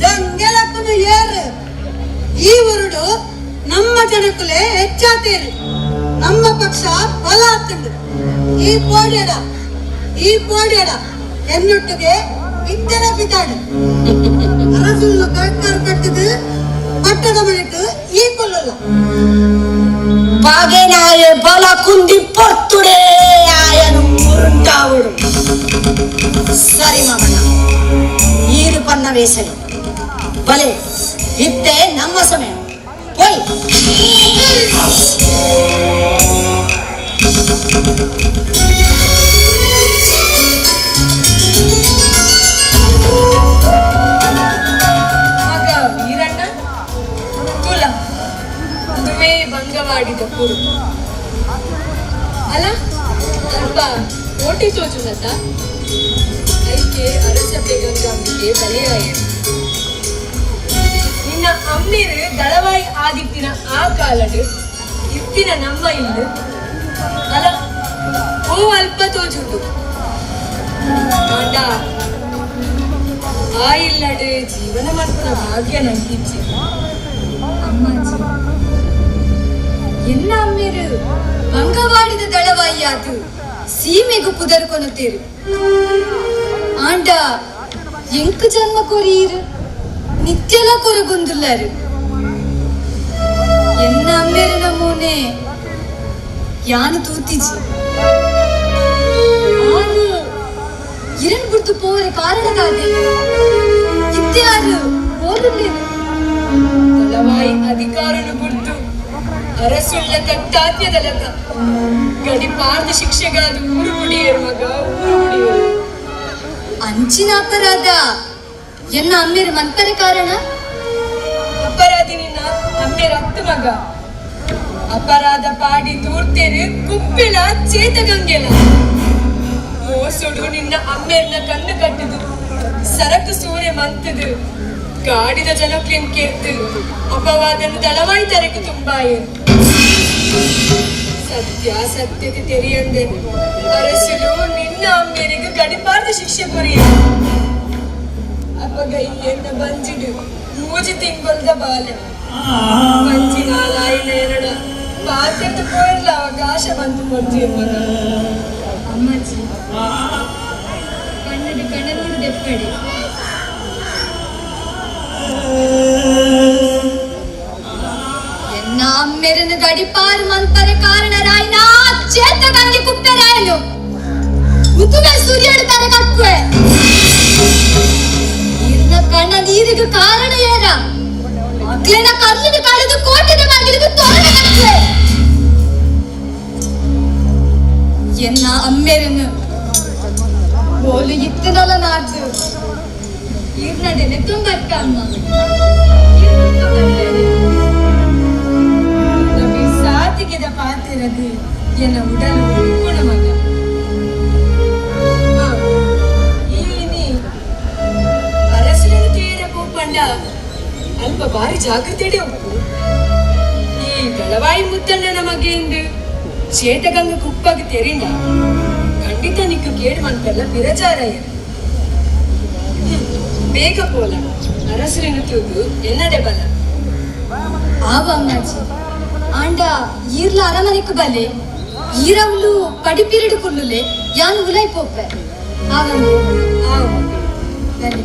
ದಂಗೆಲಕ್ಕನು ಏರು. ಈ ಊರುಡು ನಮ್ಮ ಜನಕುಲೆ ಹೆಚ್ಚಾತೇರು, ನಮ್ಮ ಪಕ್ಷ ಬಲ ಆತಂಡು. ಈ ಪೋಡ್ಯಡ ಈ ಪೋಡ್ಯಡ ಎನ್ನೊಟ್ಟಿಗೆ ಇತ್ತನ ಪಿತಾಡು ಅರಸುಲ್ಲು ಕಟ್ಟಾರ್ ಕಟ್ಟದು ಪಟ್ಟದ ಮನೆಟ್ಟು ಈ ಕೊಲ್ಲಲ್ಲ.
ಬಾಗೇನಾಯ ಬಲ ಕುಂದಿ ಪೊರ್ತುಡೇ ಆಯನು ಮುರುಂಟಾವುಡು. ಸರಿ ಮಾಮಣ್ಣ ಈರು ಪನ್ನ ವೇಸಲಿ ಬಲೆ ಇತ್ತೆ ನಮ್ಮ ಸಮಯ ಹೋಯ್.
ಆಗ ವೀರಣ್ಣ ತುಲ ಅದುವೇ ಭಂಗವಾಡಿದ ಪುರು ಅಲ್ಲ ಅಲ್ಪ ಓಟಿ ತೋಜುನತ ಐಕೆ ಅರಸಭೆ ಗಂಗಾಂಬಿಕೆ ಬಲಿಯಾಯರು. ನಿನ್ನ ಅಮ್ಮಿರು ದಳವಾಯಿ ಆದಿತ್ತಿನ ಆ ಕಾಲಡು ಇತ್ತಿನ ನಮ್ಮ ಇಲ್ಲು ಅಲ ಓ ಅಲ್ಪ ತೋಜುಂಡು ಆಂಡ ಆ ಇಲ್ಲಡೆ ಜೀವನ ಮಲ್ಪುನ ಭಾಗ್ಯ ನಂಗಿಜ್ಜಿ
ಅಮ್ಮಾಜಿ ಎನ್ನ ಅಮ್ಮೇರು ಅಂಗವಾಡಿದ ದಳವಾಯಿಯಾದು ಸೀಮೆಗು ಪುದರ್ಕೊನುತ್ತೇರು ಆಂಡ ಎಂಕ್ ಜನ್ಮ ಕೊರಿಯಿರು ನಿತ್ಯಲ ಕೊರಗೊಂದುಲ್ಲಾರು ಎನ್ನ ಅಮ್ಮೇರು ನಮೂನೆ ಯಾನು ತೂತಿಜಿ ಆರು ಇರನ್ ಬಿಡ್ತು ಪೋವರ ಕಾರಣದಾದೆ ಇತ್ಯಾರು ಓದುಲ್ಲೇರು
ದಳವಾಯಿ ಅಧಿಕಾರನು ಗುರ್ತು ಅರಸುಳ್ಳ ಕಟ್ಟಾತ್ಯದಲಕ ಗಡಿಪಾರ್ದ ಶಿಕ್ಷೆಗಾದ ಊರು ಕುಡಿಯರು ಮಗ ಊರು ಕುಡಿಯರು
ಅಂಚಿನ ಅಪರಾಧ ಎನ್ನ ಅಮ್ಮೇರು ಮನ್ಪರೆ ಕಾರಣ
ಅಪರಾಧಿ ನಿನ್ನ ಅಮ್ಮೆ ರಕ್ತ ಮಗ ಅಪರಾಧ ಪಾಡಿ ದೂರ್ತೇರು ಕುಪ್ಪಿನ ಚೇತಗಂಗೆಲ ಮೋಸುಡು ನಿನ್ನ ಅಮ್ಮೇರ್ನ ಕಣ್ಣು ಕಟ್ಟುದು ಸರಕು ಸೂರ್ಯ ಮಂತದು ಗಾಡಿದ ಜನಕ್ಲೇನ್ ಕೇರ್ತು ಅಪವಾದನು ದಳವಾಯಿ ತರಕು ತುಂಬಾಯೇನು ಸತ್ಯ ಸತ್ಯತೆ ತೆರಿಯಂದೆ ಅರಸುಲು ನಿನ್ನ ಅಮ್ಮೇರಿಗೆ ಗಡಿಪಾರ್ದ ಶಿಕ್ಷೆ ಕೊರಿಯ ಅಪಗ ಎನ್ನ ಬಂಜಿಡು ಮೂಜಿ ತಿಂಗೊಲ್ದ ಬಾಲೆ ಬಂಜಿ ನಾಲಾಯಿನ ಎರಡ ಪಾತ್ರದ ಪೋಯಿರ್ಲ ಅವಕಾಶ ಬಂತು ಕೊಡ್ತೀಯ ಮಗ
ಅಮ್ಮಾಜಿ ಕಣ್ಣಡು ಕಣ್ಣನೂರು ದೆಪ್ಪಡಿ ಎನ್ನ ಅಮ್ಮೆರನ ಗಡಿಪಾರು ಮನ್ಪರೆ ಕಾರಣರಾಯಿನ ಚೇತ ಗಂಗೆ ಕುಪ್ಪೆರಾಯನು ಉತುಮೆ ಸೂರ್ಯಡು ತರ ಕಪ್ಪೆ ಇರ್ನ ಕಣ್ಣ ನೀರಿಗೆ ಕಾರಣ ಏರ ಮಕ್ಳಿನ ಕಲ್ಲಿನ ಕಳೆದು ಕೋಟೆದ ಬಾಗಿಲಿಗೆ ತೋರಣ ಕಟ್ಟುವೆ ಎನ್ನ ಅಮ್ಮೆರನ್ನು ಬೋಲು ಇತ್ತನಲ್ಲ ನಾಡ್ದು ಇರ್ನಡೆನೆ ತುಂಬಕ್ಕ ಅಮ್ಮ
ನಮಗೆ ಸಾತಿಗೆದ ಪಾತಿರದು ಎನ್ನ ಉಡಲು ಉಕ್ಕುಣ ಮಗ ಈ ಅರಸುలను ತೇರ ಪೋಪಂಡ ಅಲ್ಪ ಬಾರಿ ಜಾಗೃತಿ ಉಪ್ಪು ಈ ದಳವಾಯಿ ಮುತ್ತಣ್ಣನ ಮಗೆಂದು ಚೇತಗಂಗ ಕುಪ್ಪಗೆ ತೆರಿಂಡ ಖಂಡಿತ ನಿಕ್ಕು ಕೇಡು ಮನ್ಪೆಲ್ಲ ಪಿರಚಾರ ಬೇಗ ಪೋಲ ಅರಸುಲಿನ ತೂದು ಎನ್ನಡೆ ಬಲ
ಆವ ಅಮ್ಮಾಜಿ ಆಂಡ ಈರ್ಲ ಅರಮನೆக்கு ಬಲೆ ಈರವ್ಲು ಪಡಿಪಿರಿಡು ಕುಳ್ಳುಲೆ ಯಾನ್ ಉಲೈ ಪೋಪೆ ಆವಮ್ಮ
ಆವ ಮಗಳು
ಬಲೆ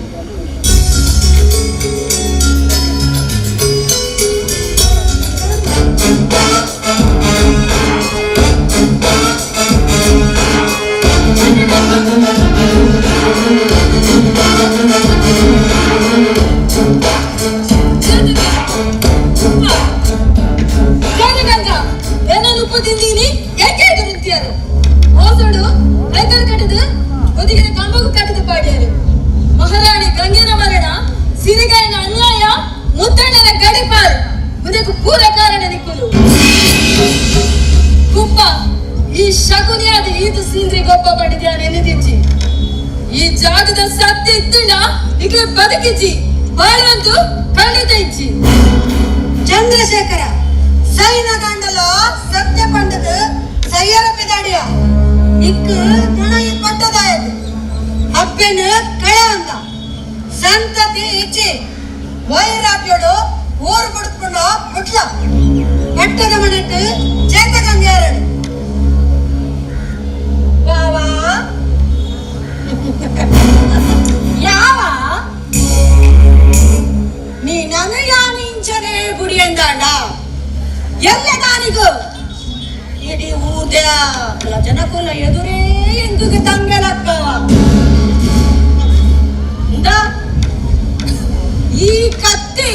ಉಪ್ಪು ತಿಂದೀನಿ ಏಕೆ ಎದುರುತ್ತೀಯಾರು ಓಸೋಡು ಕೈಕಾಲು ಕಟ್ಟದು ಒದಿಗಿನ ಕಂಬಗೂ ಕಟ್ಟದು ಪಾಡ್ಯಾರು ಮಹಾರಾಣಿ ಗಂಗೆನ ಮರಣ ಸಿರಿಗಾಯನ ಅನ್ಯಾಯ ಮುತ್ತಣ್ಣನ ಗಡಿಪಾರು ಮುಂದಕ್ಕೆ ಪೂರ ಕಾರಣ ನಿಕ್ಕುಲು ಕುಪ್ಪ ಈ ಶಕುನಿಯಾದ ಈತು ಸೀಂದ್ರಿ ಗೊಪ್ಪ ಪಡಿದ್ಯಾ ನೆನೆದಿಜ್ಜಿ ಈ ಜಾಗದ ಸತ್ಯ ಇತ್ತುಂಡ ಇಕ್ಲೆ ಬದುಕಿಜ್ಜಿ ಬಾಳುವಂತೂ ಖಂಡಿತ ಇಜ್ಜಿ
ಚಂದ್ರಶೇಖರ ಸೈನ ಗಂಡಲ ಸತ್ಯ ಪಂಡದ ಸಯ್ಯರ ಪಿದಾಡಿಯ ಇಕ್ಕು ತುಣೈ ಪಟ್ಟದಾಯದು ಅಪ್ಪೆನ ಕಳೆ ಅಂದ ಸಂತತಿ ಇಚ್ಚಿ ವೈರಾಗ್ಯಡು ಊರು ಬಿಡ್ಕೊಂಡ ಮುಟ್ಲ ಪಟ್ಟದ ಮನೆಟ್ಟು ಚೇತಗಂಗೇರಡು ಬಾವಾ ಯಾವ ನೀ ನಾನು ಯಾನಿಂಚನೆ ಗುಡಿಯಂದಾಂಡ ಎಲ್ಲ ನಾನಿಗೂ ಇಡೀ ಊರ್ದ ಜನಕುಲ ಎದುರೇ ಎಂದುಗೆ ತಂಗಲಕ್ಕವ ಈ ಕತ್ತಿ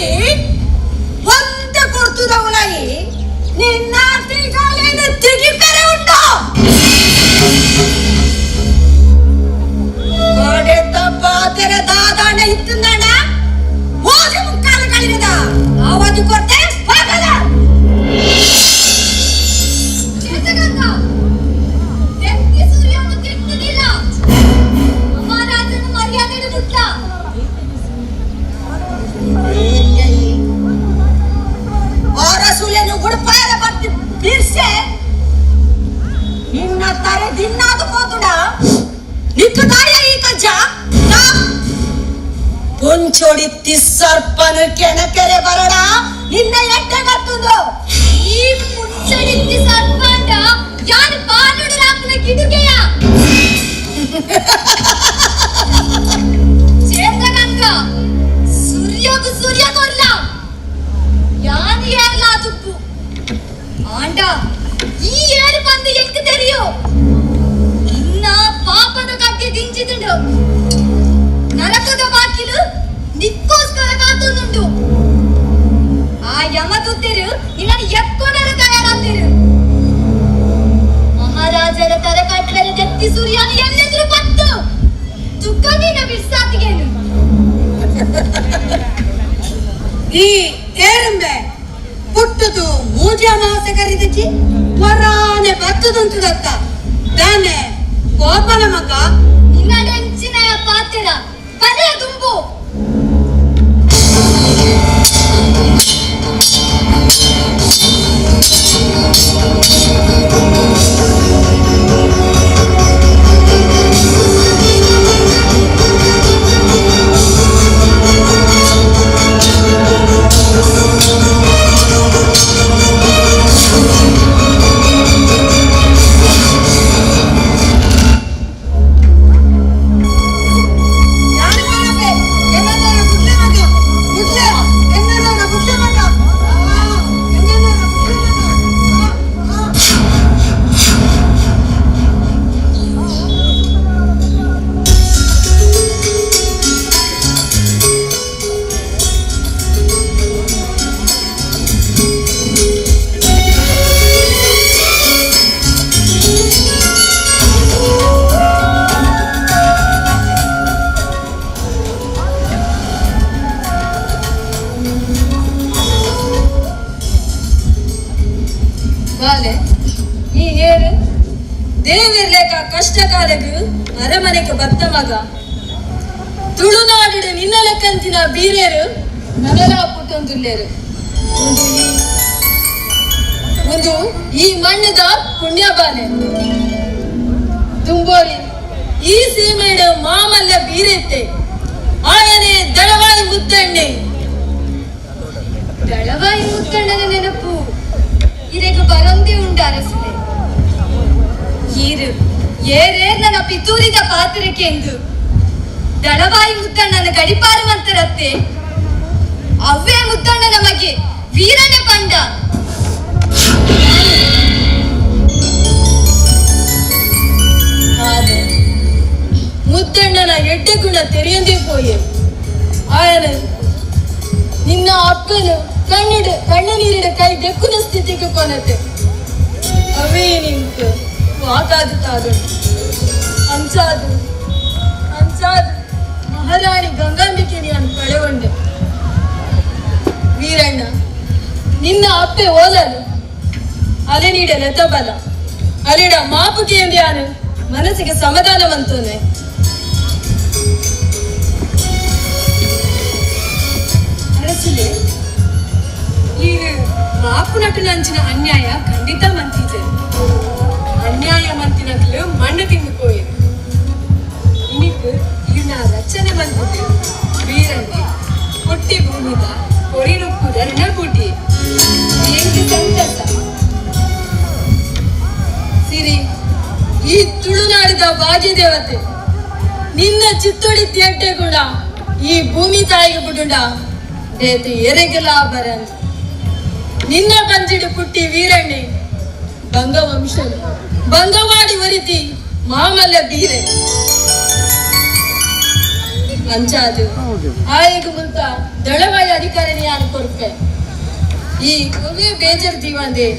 ಒಂದ ಕೊಡ್ತದವಳಾಯಿ ನಿನ್ನ ತಿಗಾಲೇನು ತೆಗಿತಾರೆ ಉಂಟು ಪಾತೆರ ದಾದಾಣ ಇತ್ತಂದಣ ಓದಿ ಮುಕ್ಕಾಲು ಕಳಿರದ ಆವಾಜು ಕೊಡ್ತೆ ಹೋಗಲ್ಲ
ಚೇತಗಂಗ ವ್ಯಕ್ತಿ ಸೂರ್ಯವನ್ನು ಕೆಟ್ಟದಿಲ್ಲ ಮಹಾರಾಜನ ಮರ್ಯಾದೆ ಹಿಡಿದುಟ್ಲ
ಅರಸುಲೆನು ಗುಡಪಾರ ಬರ್ತಿ ಬಿರ್ಸೆ
ಮುಂಚೊಡಿತ್ತಿ ಸರ್ಪನು ಕೆಣಕೆರೆ ಬರಡ ನಿನ್ನ ಎಟ್ಟೆ ಬರ್ತುಂದು.
ಈ ಮುಂಚೊಡಿತ್ತಿ ಸರ್ಪಂಡ ಯಾನು ಬಾನುಡು ರಾಪುನ ಕಿಡುಗೆಯ ಚೇತಗಂಗ ಸೂರ್ಯಗು ಸೂರ್ಯ ಕೊರ್ಲ ಯಾನು ಏರ್ಲ ತುಪ್ಪು ಆಂಡ ಈ ಏರು ಬಂದು ಎಂಕ್ ತೆರಿಯೋ ಇನ್ನ ಪಾಪದ ಕಟ್ಟಿ ದಿಂಚಿದುಂಡು ನರಕದ ಬಾಕಿಲು ನಿಕ್ಕೋಸ್ಕರ ಕಾತುಂದುಂಡು. ಆ ಯಮದೂತರು ನಿನ್ನನ್ನು ಎಕ್ಕೊನರು ತಯಾರಾಗ್ತಿರು. ಮಹಾರಾಜರ ತರಕಾಟದಲ್ಲಿ ದತ್ತಿ ಸೂರ್ಯನ ಎಲ್ಲೆದುರು ಪತ್ತು ತುಕ್ಕ ನಿನ್ನ ಬಿಡ್ಸಾತಿಗೇನು.
ಈ ಏರುಂಬೆ ಪುಟ್ಟದು ಮೂಜೆ ಅಮಾವಾಸ್ಯೆ ಕರಿದಚಿ ವರಾನೆ ಬತ್ತದಂತದತ್ತ ದಾನೆ ಕೋಪನ ಮಗ
ನಿನ್ನಡೆಂಚಿನ ಪಾತ್ರ ಬರೆಯ ದುಂಬು. ಬಾಲೆ ಈ ಏರು ದೇವಿರ್ಲೇಕ ಕಷ್ಟ ಕಾಲಗು ಅರಮನೆಗೆ ಬತ್ತ ಮಗ ತುಳುನಾಡು ನಿನ್ನ ಲೆಕ್ಕಂತಿನ ಬೀರೇರು ನನಲ ಪುಟ್ಟೊಂದುಲ್ಲೇರು. ಒಂದು ಈ ಮಣ್ಣದ ಪುಣ್ಯ ಬಾಲೆ ತುಂಬೋರಿ ಈ ಸೀಮೆಡ ಮಾಮಲ್ಲ ಬೀರೈತೆ ಆಯನೆ ದಳವಾಯಿ ಮುತ್ತಣ್ಣೆ. ದಳವಾಯಿ ಮುತ್ತಣ್ಣನ ನೆನಪು ಇರೆಗು ಬರೊಂದೇ ಉಂಡು ಅರಸುವೆ. ಈರು ಏರೇರ್ ನನ್ನ ಪಿತೂರಿದ ಪಾತ್ರಕ್ಕೆಂದು ದಳವಾಯಿ ಮುತ್ತಣ್ಣನ ಗಡಿಪಾರುವಂತರತ್ತೆ ಅವ್ವೇ ಮುತ್ತಣ್ಣ ನಮಗೆ ವೀರನ ಪಂಡ. ಮುತ್ತಣ್ಣನ ಎಡ್ಡೆ ಗುಣ ತೆರೆಯಂದೇ ಪೋಯೆ ಆಯನ ನಿನ್ನ ಅಪ್ಪನು ಕಣ್ಣು ಕಣ್ಣು ನೀರಿನ ಕೈ ದೆಕ್ಕುನ ಸ್ಥಿತಿಗೆ ಕೊನತೆ ಅವೇ ನಿಂತು ವಾಕಾದು ತಾದು ಅಂಚಾದು ಅಂಚಾದು ಮಹಾರಾಣಿ ಗಂಗಾಂಬಿಕೆ ನಾನು ಕಳೆಗೊಂಡೆ. ವೀರಣ್ಣ ನಿನ್ನ ಅಪ್ಪೆ ಓಲಲು ಅಲೆ ನೀಡ ನೆತಬಲ ಅಲೆಡ ಮಾಪುಕೆ ಎಂದ್ಯಾನು ಮನಸ್ಸಿಗೆ ಸಮಾಧಾನವಂತೋನೆ.
ಅರಸುಲೆ ಈ ಮಾಪು ನಟನಂಚಿನ ಅನ್ಯಾಯ ಖಂಡಿತ ಮಂತಿದೆ. ಅನ್ಯಾಯ ಮಂತಿನಕ್ಲು ಮಣ್ಣು ತಿಂದು ಪೋಯಿರು. ಇನಿಕ್ ಈರ್ನ ರಚನೆ ಮಂತಿದೆ ವೀರಣ್ಣೆ ಪುಟ್ಟಿ ಭೂಮಿದ ಕೊರಿನುಪ್ಪುದ ಋಣಬುಟಿ ಎಂಕ್ ಸಂತಸ.
ಸಿರಿ ಈ ತುಳುನಾಡಿದ ಬಾಜಿ ದೇವತೆ ನಿನ್ನ ಚಿತ್ತೊಡಿ ತೇಟೆ ಗುಣ ಈ ಭೂಮಿ ತಾಯಿಗೆ ಬಿಡುಂಡ ದೇತು ಎರೆಗೆಲ ಬರನ್ ನಿನ್ನ ಬಂಜಿಡು ಪುಟ್ಟಿ ವೀರಣ್ಣೆ ಬಂಗ ವಂಶನು ಬಂಗವಾಡಿ ಒರಿತಿ ಮಾಮಲ್ಲ ಬೀರೆ ಅಂಚಾದು ಆಯಗ ಮುಂತ ದಳವಾಯಿ ಅಧಿಕಾರಿನಿ ಯಾನು ಕೊರ್ಪೆ ಈ ಒವೇ ಬೇಜರ್ ದೀವಂದೆ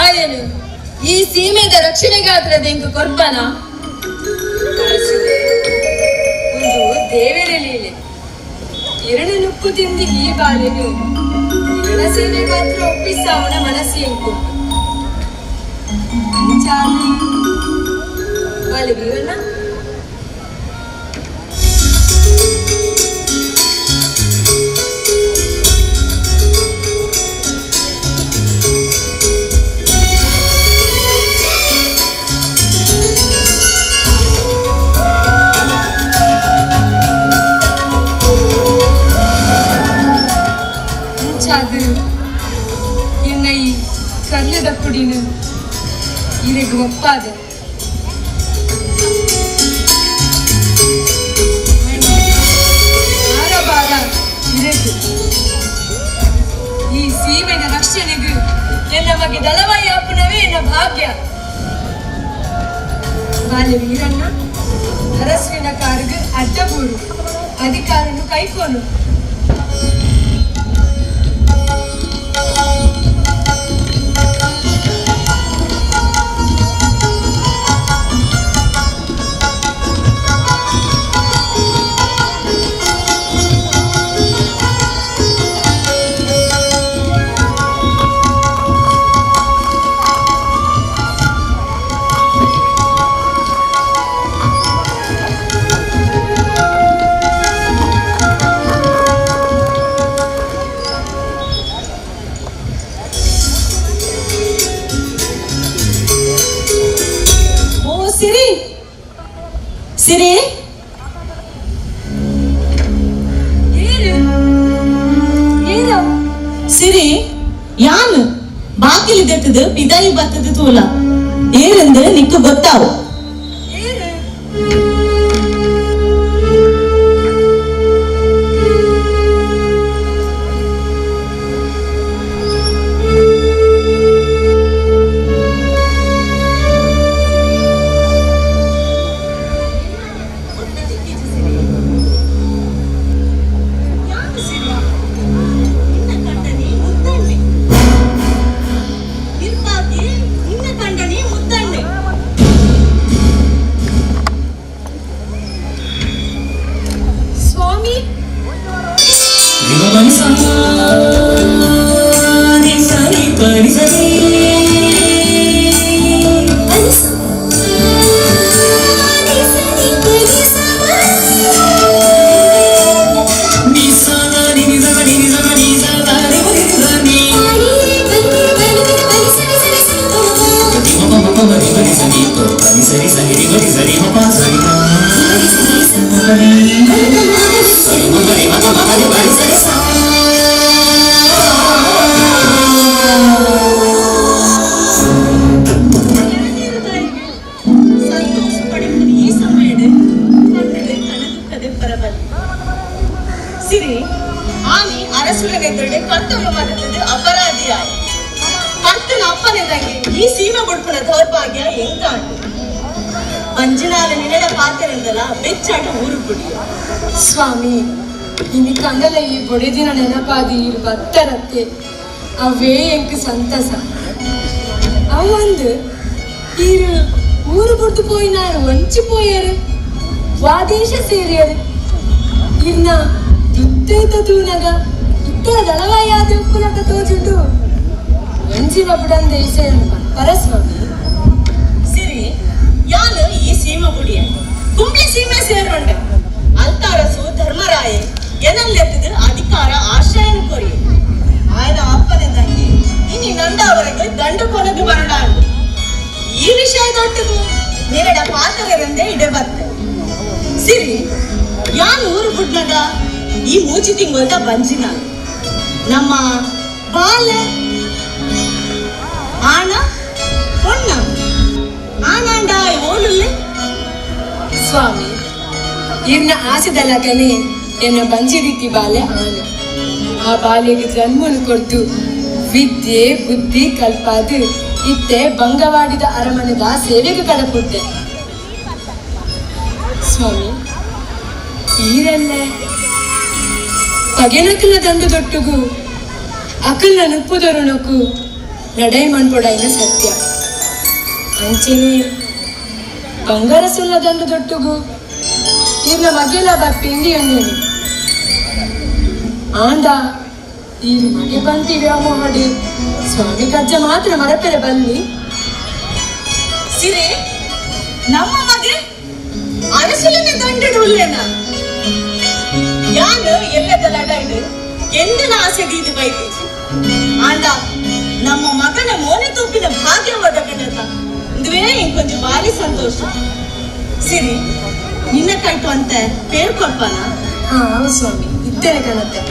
ಆಯನು ಈ ಸೀಮೆದ ರಕ್ಷಣೆಗಾತ್ರ ದೆಂಕು ಕೊರ್ಪನ.
ಒಂದು ದೇವರ ಲೀಲೆ ಎರಡು ನುಕ್ಕು ತಿಂದು ಈ ಬಾಲೆನು ಇರಣ ಸೇವೆಗಾತ್ರ ಒಪ್ಪಿಸ ಅವನ ಮನಸ್ಸು ಎಂಕು ಬಾಲೆ ವೀರಣ್ಣ.
Oh.
ಬೊಡೆದ ಕುಡಿನು ಇರೆಗ್ ಒಪ್ಪಾದೆ. ಬಾರ ಇರೆಗ್ ಈ ಸೀಮೆನ ರಕ್ಷಣೆಗೆ ಎನ್ನ ಮಗೆ ದಳವಾಯಿ ಅಪ್ಪನವೇ ಎನ್ನ ಭಾಗ್ಯ. ಬಾಲ್ಯ ವೀರಣ್ಣ ಅರಸ್ವಿನ ಕಾರಿಗೆ ಅಡ್ಡಗೂಡು ಅಧಿಕಾರನು ಕೈಕೋನು.
ಸಿರಿ ಸಿರಿ ಸಿರಿ ಯಾನ್ ಬಾಕಿಲಿ ದೆತ್ತದು ಪಿದಾಯಿ ಬತ್ತದ ತೂಲ ಏರೆಂದು ನಿಕ್ಕು ಗೊತ್ತಾವು. ಸಿರಿ ಆನಿ ಅರಸುರನೆದುರುಡೆ ಕರ್ತವ್ಯ ಮಾಡುತ್ತದೆ ಅಪರಾಧಿಯಾಯಿ ಕರ್ತನ ಅಪ್ಪನೆದಂಗೆ ಈ ಸೀಮೆ ಬುಡ್ಪುನ ದೌರ್ಭಾಗ್ಯ ಎಂಕಾಂಡು ಮಂಜುನಾಲ ನಿನ್ನಡ ಪಾತ್ರೆಂದಲ ಬೆಚ್ಚಾಟ ಊರು ಗುಡಿಯ.
ಸ್ವಾಮಿ ಇನಿ ಕಂಡಲ ಈ ಬೊಡೆದಿನ ನೆನಪಾದಿ ಬತ್ತರತ್ತೆ ಅವೇ ಎಂಕ್ ಸಂತಸ. ಅವಂದು ಈರು ಊರು ಬುಡ್ದು ಪೋಯಿನಾರು ಒಂಚಿ ಪೋಯರು ವಾದೇಶ ಸೇರಿಯರು ಇರ್ನ ದುತ್ತೈತ ತೂನಗ ಇತ್ತರ ದಳವಾಯಾದ ಉಪ್ಪುನಕ ತೋಜುಂಡು ಒಂಜಿನ ಬುಡಂದ ಇಸೆಯನ್ನು ಪರಸ್ವಾಮಿ.
ಸಿರಿ ಯಾನು ಈ ಸೀಮೆ ಬುಡಿಯ ಕುಂಬ್ಳಿ ಸೀಮೆ ಸೇರೋಂಡೆ ಅಲ್ತಾರಸು ಧರ್ಮರಾಯ ಎನಲ್ಲೆತ್ತದು ಅಧಿಕಾರ ಆಶ್ರಯನ ಕೊರಿ ಆಯನ ಅಪ್ಪನೆದಂಗೆ ಇನಿ ನಂದಾವರೆಗೆ ದಂಡು ಕೊನದು ಬರಡಾಂಡು ಈ ವಿಷಯ ದೊಡ್ಡದು ನಿರಡ ಪಾತ್ರರಂದೇ ಇಡೆ ಬತ್ತೆ. ಸಿರಿ ಯಾನ್ ಊರು ಬುಡ್ನಗ ಈ ಮೂಚಿ ತಿಂಗೋದ ಬಂಜಿನ ನಮ್ಮ ಬಾಲೆ ಆಣ ಪೊಣ್ಣ ಆನಾಂಡ ಓಲುಲ್ಲೆ.
ಸ್ವಾಮಿ ಇರ್ನ ಆಸೆದಲಗನೆ ಎನ್ನ ಬಂಜಿ ರೀತಿ ಬಾಲೆ ಆಣ ಆ ಬಾಲೆಗೆ ಜನ್ಮನು ಕೊಡ್ತು ವಿದ್ಯೆ ಬುದ್ಧಿ ಕಲ್ಪಾದು ಇತ್ತೆ ಬಂಗವಾಡಿದ ಅರಮನೆದ ಸೇವೆಗೆ ಕಡಪುಟ್ಟೆ. ಸ್ವಾಮಿ ಈರಲ್ಲ ಪಗೆನಕಲ ದಂಡು ದೊಟ್ಟುಗು ಅಕಲ್ನ ನುಪ್ಪುದೊರುಣಕು ನಡೈ ಮಣ್ಪೊಡೈನ ಸತ್ಯ ಅಂಚೆನೆ ಬಂಗಾರ ಸುಲ್ಲ ದಂಡು ದೊಟ್ಟುಗು ಇರ್ನ ಮಗೆಲ ಬಪ್ಪಿಂದಿ ಎಣ್ಣೆನು ಆಂದ ಈ ಮಗೆ ಬಂತಿ ವ್ಯಾಮೋಹಡಿ ಸ್ವಾಮಿ ಕಜ್ಜ ಮಾತ್ರ ಮರಪೆರೆ ಬನ್ನಿ.
ಸಿರಿ ನಮ್ಮ ಮಗೆ ಅರಸುಲಿನ ದಂಡಿಡುಲ್ಲೇನ ಯಾನು ಎಲ್ಲದ ಲಡಾಯ್ದು ಎಂದನ ಆಸೆ ದೀದು ಬೈತೀಚಿ ಆಂಡ ನಮ್ಮ ಮಗನ ಮೋನೆ ತೂಪಿನ ಭಾಗ್ಯ ಒದಗಣತ ಇಂದುವೇ ಇಂಕೊಂಚ ಭಾರಿ ಸಂತೋಷ. ಸಿರಿ ನಿನ್ನ ಕೈಟು ಅಂತ ಪೇರು ಕೊಡ್ಪಾನ?
ಹಾ ಹೌದು ಸ್ವಾಮಿ ಇದ್ದೇನೆ ಕಣತ್ತೆ.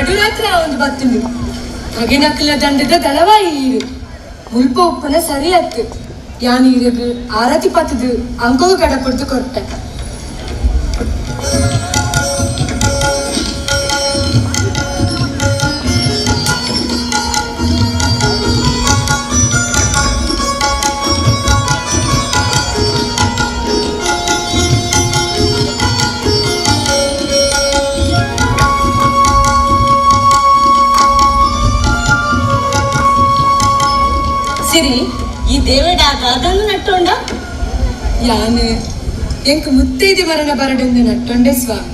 ನಡುರಾತ್ರಿ ಒಂದು ಬತ್ತುಂಡು ಪಗೆನಕ್ಕಲ ದಂಡದ ದಳವಾಯಿ ಈರು ಮುಲ್ಪ ಉಪ್ಪುನ ಸರಿ ಅತ್ತು ಯಾನ್ ಈರೆಗ್ ಆರತಿ ಪತ್ತದು ಅಂಕೋಗು ಕಡಪುಡ್ದು ಕೊಟ್ಟೆ.
ಸಿರಿ ಈ ದೇವಡಾಗ ಅದನ್ನು ನಟ್ಟೊಂಡ
ಯಾನು ಎಂಕ್ ಮುತ್ತೈದೆ ಮರಣ ಬರಡೆಂದು ನಟ್ಟೊಂಡೆ ಸ್ವಾಮಿ.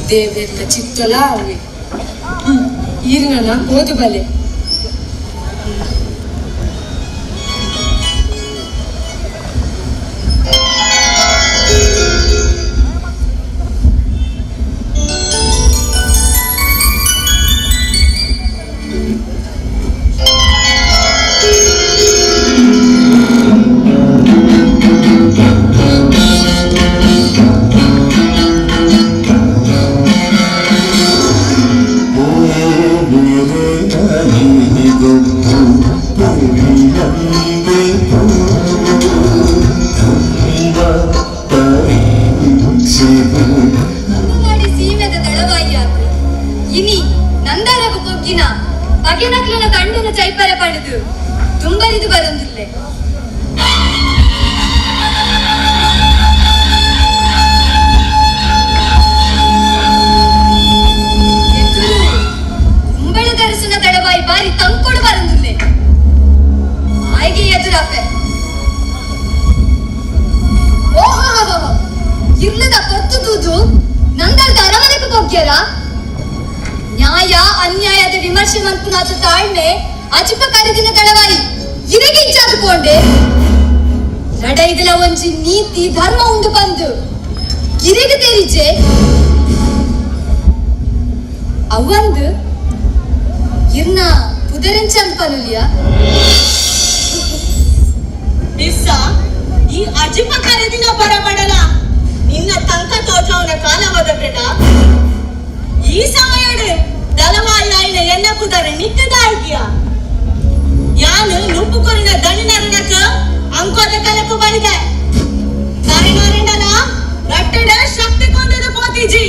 ದೇವೆರ್ನ ಚಿತ್ತಲ ಅವೆ ಈರಿನ ಕೋದು ಬಲೆ.
ಮಾಡಿ ಸೀಮೆದ ದಳವಾಯಿಯಾತು ಇನಿ ನಂದರಗು ಪೊಗ್ಗಿನ ಪಗೆನಕ್ಲನ ದಂಡನ ಚೈಪರ ಪಡೆದು ತುಂಬರಿದು ಬರೊಂದಿಲ್ಲೆ. ಕುಂಬಳ ದರ್ಶನ ದಳವಾಯಿ ಬಾರಿ ತಂಕೊಡು ಬರೊಂದಿಲ್ಲೆ. ಆಯ್ಗೆ ಎದುರಾಪೆ ಓಹೋ ಇರ್ಲದ ಪೊತ್ತು ದೂದು ನಂದರದ ಅರಮನೆಗೆ ಹೋಗ್ಯಾರ. ನ್ಯಾಯ ಅನ್ಯಾಯದ ವಿಮರ್ಶೆ ಮಂತುನಾಥ ತಾಳ್ಮೆ ಅಜಿಪ ಕರೆದಿನ ದಳವಾಯಿ ಇರಗೆ ಇಚ್ಚಾದುಕೊಂಡೆ ಲಡೈದಲ ಒಂಜಿ ನೀತಿ ಧರ್ಮ ಉಂಡು ಬಂದು ಗಿರೆಗೆ ತೆರಿಜೆ ಅವಂದು ಇರ್ನ ಪುದರೆಂಚ ಪನುಲಿಯ
ಬಿಸ್ಸ ಈ ಅಜಿಪ ಕರೆದಿನ ಬರಬಡಲ ನಿನ್ನ ತಂಕ ತೋಜವನ ಕಾಲವದ ಬೇಡ. ಈ ಸಮಯಡು ದಳವಾಯಿ ಎನ್ನ ಕುದರೆ ನಿಕ್ಕದಾಗಿಯ ಯಾನು ನುಪ್ಪು ಕೊರಿನ ದಣಿನರಣಕ ಅಂಕೋದ ಕಲಕು ಬರಿದೆ ತಾಯಿನಾರೆಂಡನ ರಟ್ಟಡ ಶಕ್ತಿ ಕೊಂದದ ಪೋತಿಜಿ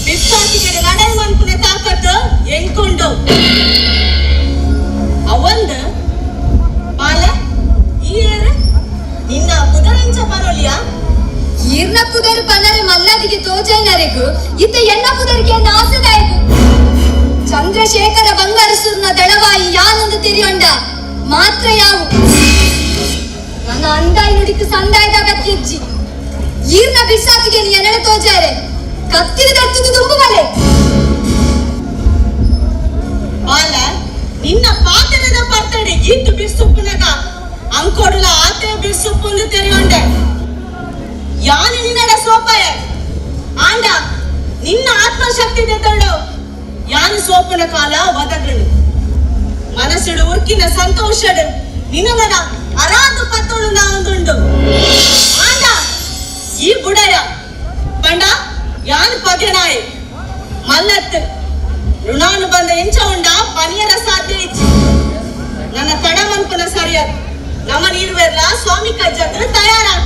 ಬಿಸ್ಸಾತಿಗೆ ನಡೈ ಮನ್ಪುನ ತಾಕತ್ತು ಎಂಕೊಂಡು ಅವಂದು ಬಾಲ ಈ ಏರು ನಿನ್ನ ಕುದರಂಚ ಪರೋಲಿಯಾ
ಈರ್ನ ಪುದರ್ ಪನರೆ ಮಲ್ಲದಿಗೆ ತೋಜೈನರೆಗು ಇತ್ತ ಎಣ್ಣ ಪುದರ್ಗೆ ನಾಸದಾಯಕು ಚಂದ್ರಶೇಖರ ಬಂಗಾರಸೂರ್ನ ದಳವಾಯಿ ಯಾನೊಂದು ತಿರಿಯೊಂಡ ಮಾತ್ರ ಯಾವು ನನ್ನ ಅಂದಾಯಿ ನುಡಿக்கு ಸಂದಾಯದ ಅಗತ್ಯ ಈರ್ನ ಬಿಸಾತಿಗೆ ನೀ ಎನ್ನಡ ತೋಜಾರೆ ಕತ್ತಿನ ದತ್ತದು ತುಂಬು ಬಲೆ.
ಬಾಲ ನಿನ್ನ ಪಾತ್ರದ ಪರ್ತಡೆ ಈತು ಬಿರ್ಸುಪ್ಪುನಗ ಅಂಕೋಡುಲ ಆತೆ ಬಿರ್ಸುಪ್ಪುಂದು ತೆರಿಯೊಂಡೆ ಯಾನು ನಿನ್ನಡ ಸೋಪಾಯ ಆಂಡ ನಿನ್ನ ಆತ್ಮಶಕ್ತಿ ತೆತ್ತೊಂಡು ಯಾನು ಸೋಪುನ ಕಾಲ ಒದಗಡು ಮನಸ್ಸುಡು ಉರ್ಕಿನ ಸಂತೋಷಡು ನಿನ್ನ ಅರಾದು ಪತ್ತೋಳು ನಾವೊಂದುಂಡು ಆಂಡ ಈ ಬುಡಯ ಪಂಡ ಯಾನು ಪಗೆನಾಯಿ ಮಲ್ಲತ್ತು ಋಣಾನು ಬಂದ ಎಂಚ ಉಂಡ ಪನಿಯರ ಸಾಧ್ಯ ಇಚ್ಚಿ ನನ್ನ ತಡಮನ್ಪುನ ಸರಿಯದು ನಮ್ಮ ನೀರ್ವೆರ್ಲ ಸ್ವಾಮಿ ಕಜ್ಜಂದ್ರೆ ತಯಾರಾಗ.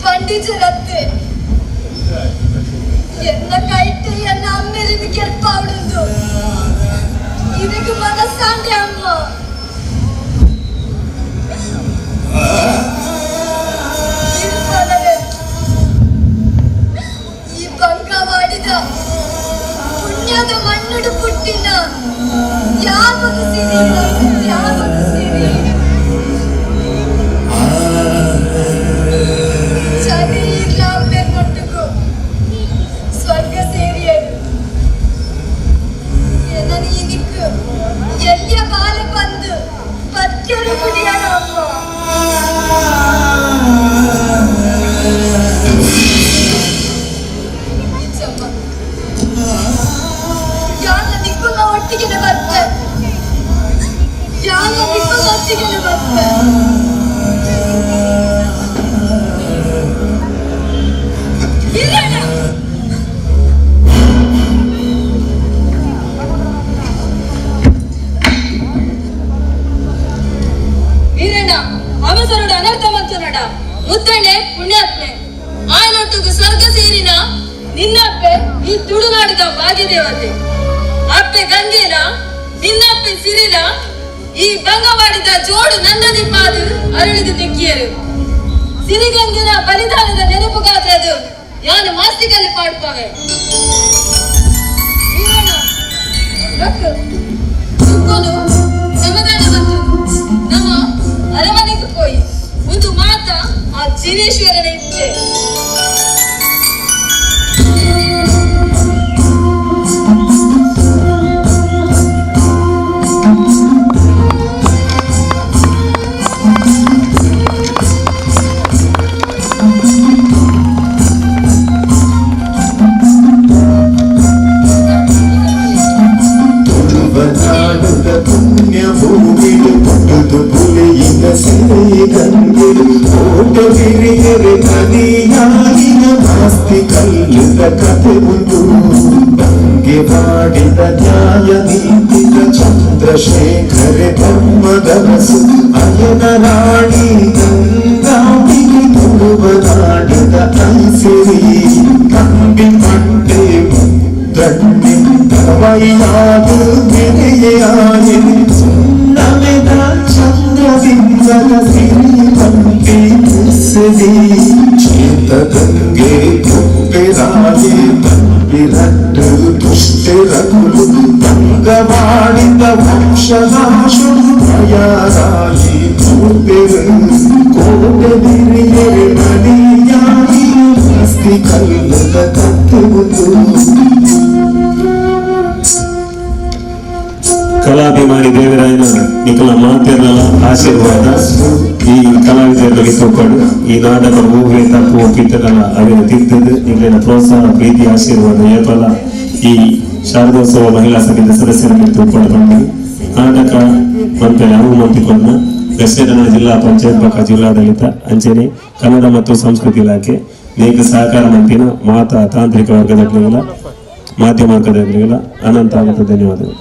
ಪಂಡಿತರತ್ತೆ ಎನ್ನ ಕೈಟು ಎನ್ನ ಅಮ್ಮೆರಿನ ಕೆರ್ಪಾವುಡುಂದು ಇದಕ್ಕೆ ಮನಸ್ಸಾಂಡೆ ಅಮ್ಮ ಈ ಬಂಗವಾಡಿದ ಪುಣ್ಯದ ಮಣ್ಣುಡು ಪುಟ್ಟಿನ ಯಾವಾಗ ಸಿರಿ ಯಾವಾಗ ಸಿರಿ ಚರಿ ಇಲ್ಲ ಅಮ್ಮೆರ್ನೊಟ್ಟುಗು ಸ್ವರ್ಗ ಸೇರಿಯರು ಎನ್ನ ಇನಿಕ್ ಎಲ್ಲಿಯ ಬಾಲ ಬಂದು ಪತ್ಯರು ಕುಡಿಯಣ ಅಮ್ಮ ಯಾನ ನಿಕ್ಕುನ ಒಟ್ಟಿಗೆ ಬರ್ತೆ ಯಾನ ನಿಕ್ಕುನ ಒಟ್ಟಿಗೆ ಬರ್ತೆ ವೀರಣ್ಣ ಅವಸರುಡು ಅನರ್ಥ ಮತ್ತು ನಡ ಮುತ್ತಣ್ಣೆ ಪುಣ್ಯಾತ್ಮೆ ಆಯನೊಟ್ಟಿಗೆ ಸ್ವರ್ಗ ಸೇರಿನ ನಿನ್ನಪ್ಪೆ ಈ ತುಳುನಾಡಿದ ಭಾಗ್ಯದೇವತೆ ಅಪ್ಪೆ ಗಂಗೇನ ನಿನ್ನಪ್ಪೆ ಸಿರಿನ ಈ ಬಂಗವಾಡಿದ ಜೋಡು ನಂದದಿ ಪಾದು ಅರಳಿದು ತೆಕ್ಕಿಯರು ಸಿರಿಗಂಗಿನ ಬಲಿದಾನದ ನೆನಪುಗಾದ್ರದು ಯಾನು ಮಾಸ್ತಿಕಲ್ಲಿ ಪಾಡ್ಪವೆ ವೀರಣ್ಣ ಸಮಾಧಾನ ಬಂತು ನಮ್ಮ ಅರಮನೆಗೆ ಪೋಯಿ ಒಂದು ಮಾತ ಆ ಜಿನೇಶ್ವರನ ಇಚ್ಛೆ.
ಬಂಗೆವಾಡಿದ ನ್ಯಾಯ ನೀತಿದ ಚಂದ್ರಶೇಖರ ಧರ್ಮದರಸು ಅಯನ ರಾಣಿ ಗಂಗಾಂಬಿಗೆ ತುಳುವ ನಾಡಿದ ಐಸಿರಿ ಕಂಬಿ ಪಂಡೆ ಮುದ್ದಣ್ಣೆ ತವೈಯಾದು ಮೆರೆಯಾಯಿ ಸುಣ್ಣವೆದ ಚಂದ್ರಬಿಂಬದ ಸಿರಿ ಪಂಪಿ ಮುಸ್ಸದಿ ಚೇತಗಂಗೆ ಕುಪ್ಪೆರಾಯೆ ತಂಬಿರಟ್ಟು ದುಷ್ಟರಗುಲು ಬಂಗವಾಡಿದ ವಂಶನಾಶು ಭಯರಾಯಿ ಕೂಪೆರು ಕೋಟೆ ಬಿರಿಯರೆ ಮನೆಯಾಯಿ ಮಸ್ತಿ ಕಲ್ಲದ ಕತ್ತುವುದು.
ಕಲಾಭಿಮಾನಿ ದೇವರಾಯನ ನಿಖಲ ಮಾತೆರ್ನಲ ಆಶೀರ್ವಾದ ಈ ಕಲಾವಿದರಿಗೆ ತೂಕಡು ಈ ನಾಟಕ ಮೂವೆ ತಪ್ಪು ಒಪ್ಪಿತ್ತಲ್ಲ ಅವೇನು ತಿದ್ದದು ನಿಗಲಿನ ಪ್ರೋತ್ಸಾಹ ಪ್ರೀತಿ ಆಶೀರ್ವಾದ ಏಪಲ ಈ ಶಾರದೋತ್ಸವ ಮಹಿಳಾ ಸಂಘದ ಸದಸ್ಯರ ಮೇಲೆ ತೂಕೊಂಡು ಬಂದಿದೆ. ನಾಟಕ ಮಂತ್ರಿ ಅವು ಮಂತ್ರಿಕೊಂಡ ದಕ್ಷಿಣ ಕನ್ನಡ ಜಿಲ್ಲಾ ಪಂಚಾಯತ್ ಬಕ ಜಿಲ್ಲಾಡಳಿತ ಅಂಚನೆ ಕನ್ನಡ ಮತ್ತು ಸಂಸ್ಕೃತಿ ಇಲಾಖೆ ನೇಕ ಸಹಕಾರ ಮಂತ್ರಿನ ಮಾತಾ ತಾಂತ್ರಿಕ ವರ್ಗದ ಮಾಧ್ಯಮ ವರ್ಗದ ಅನಂತ ಅನಂತ ಧನ್ಯವಾದಗಳು.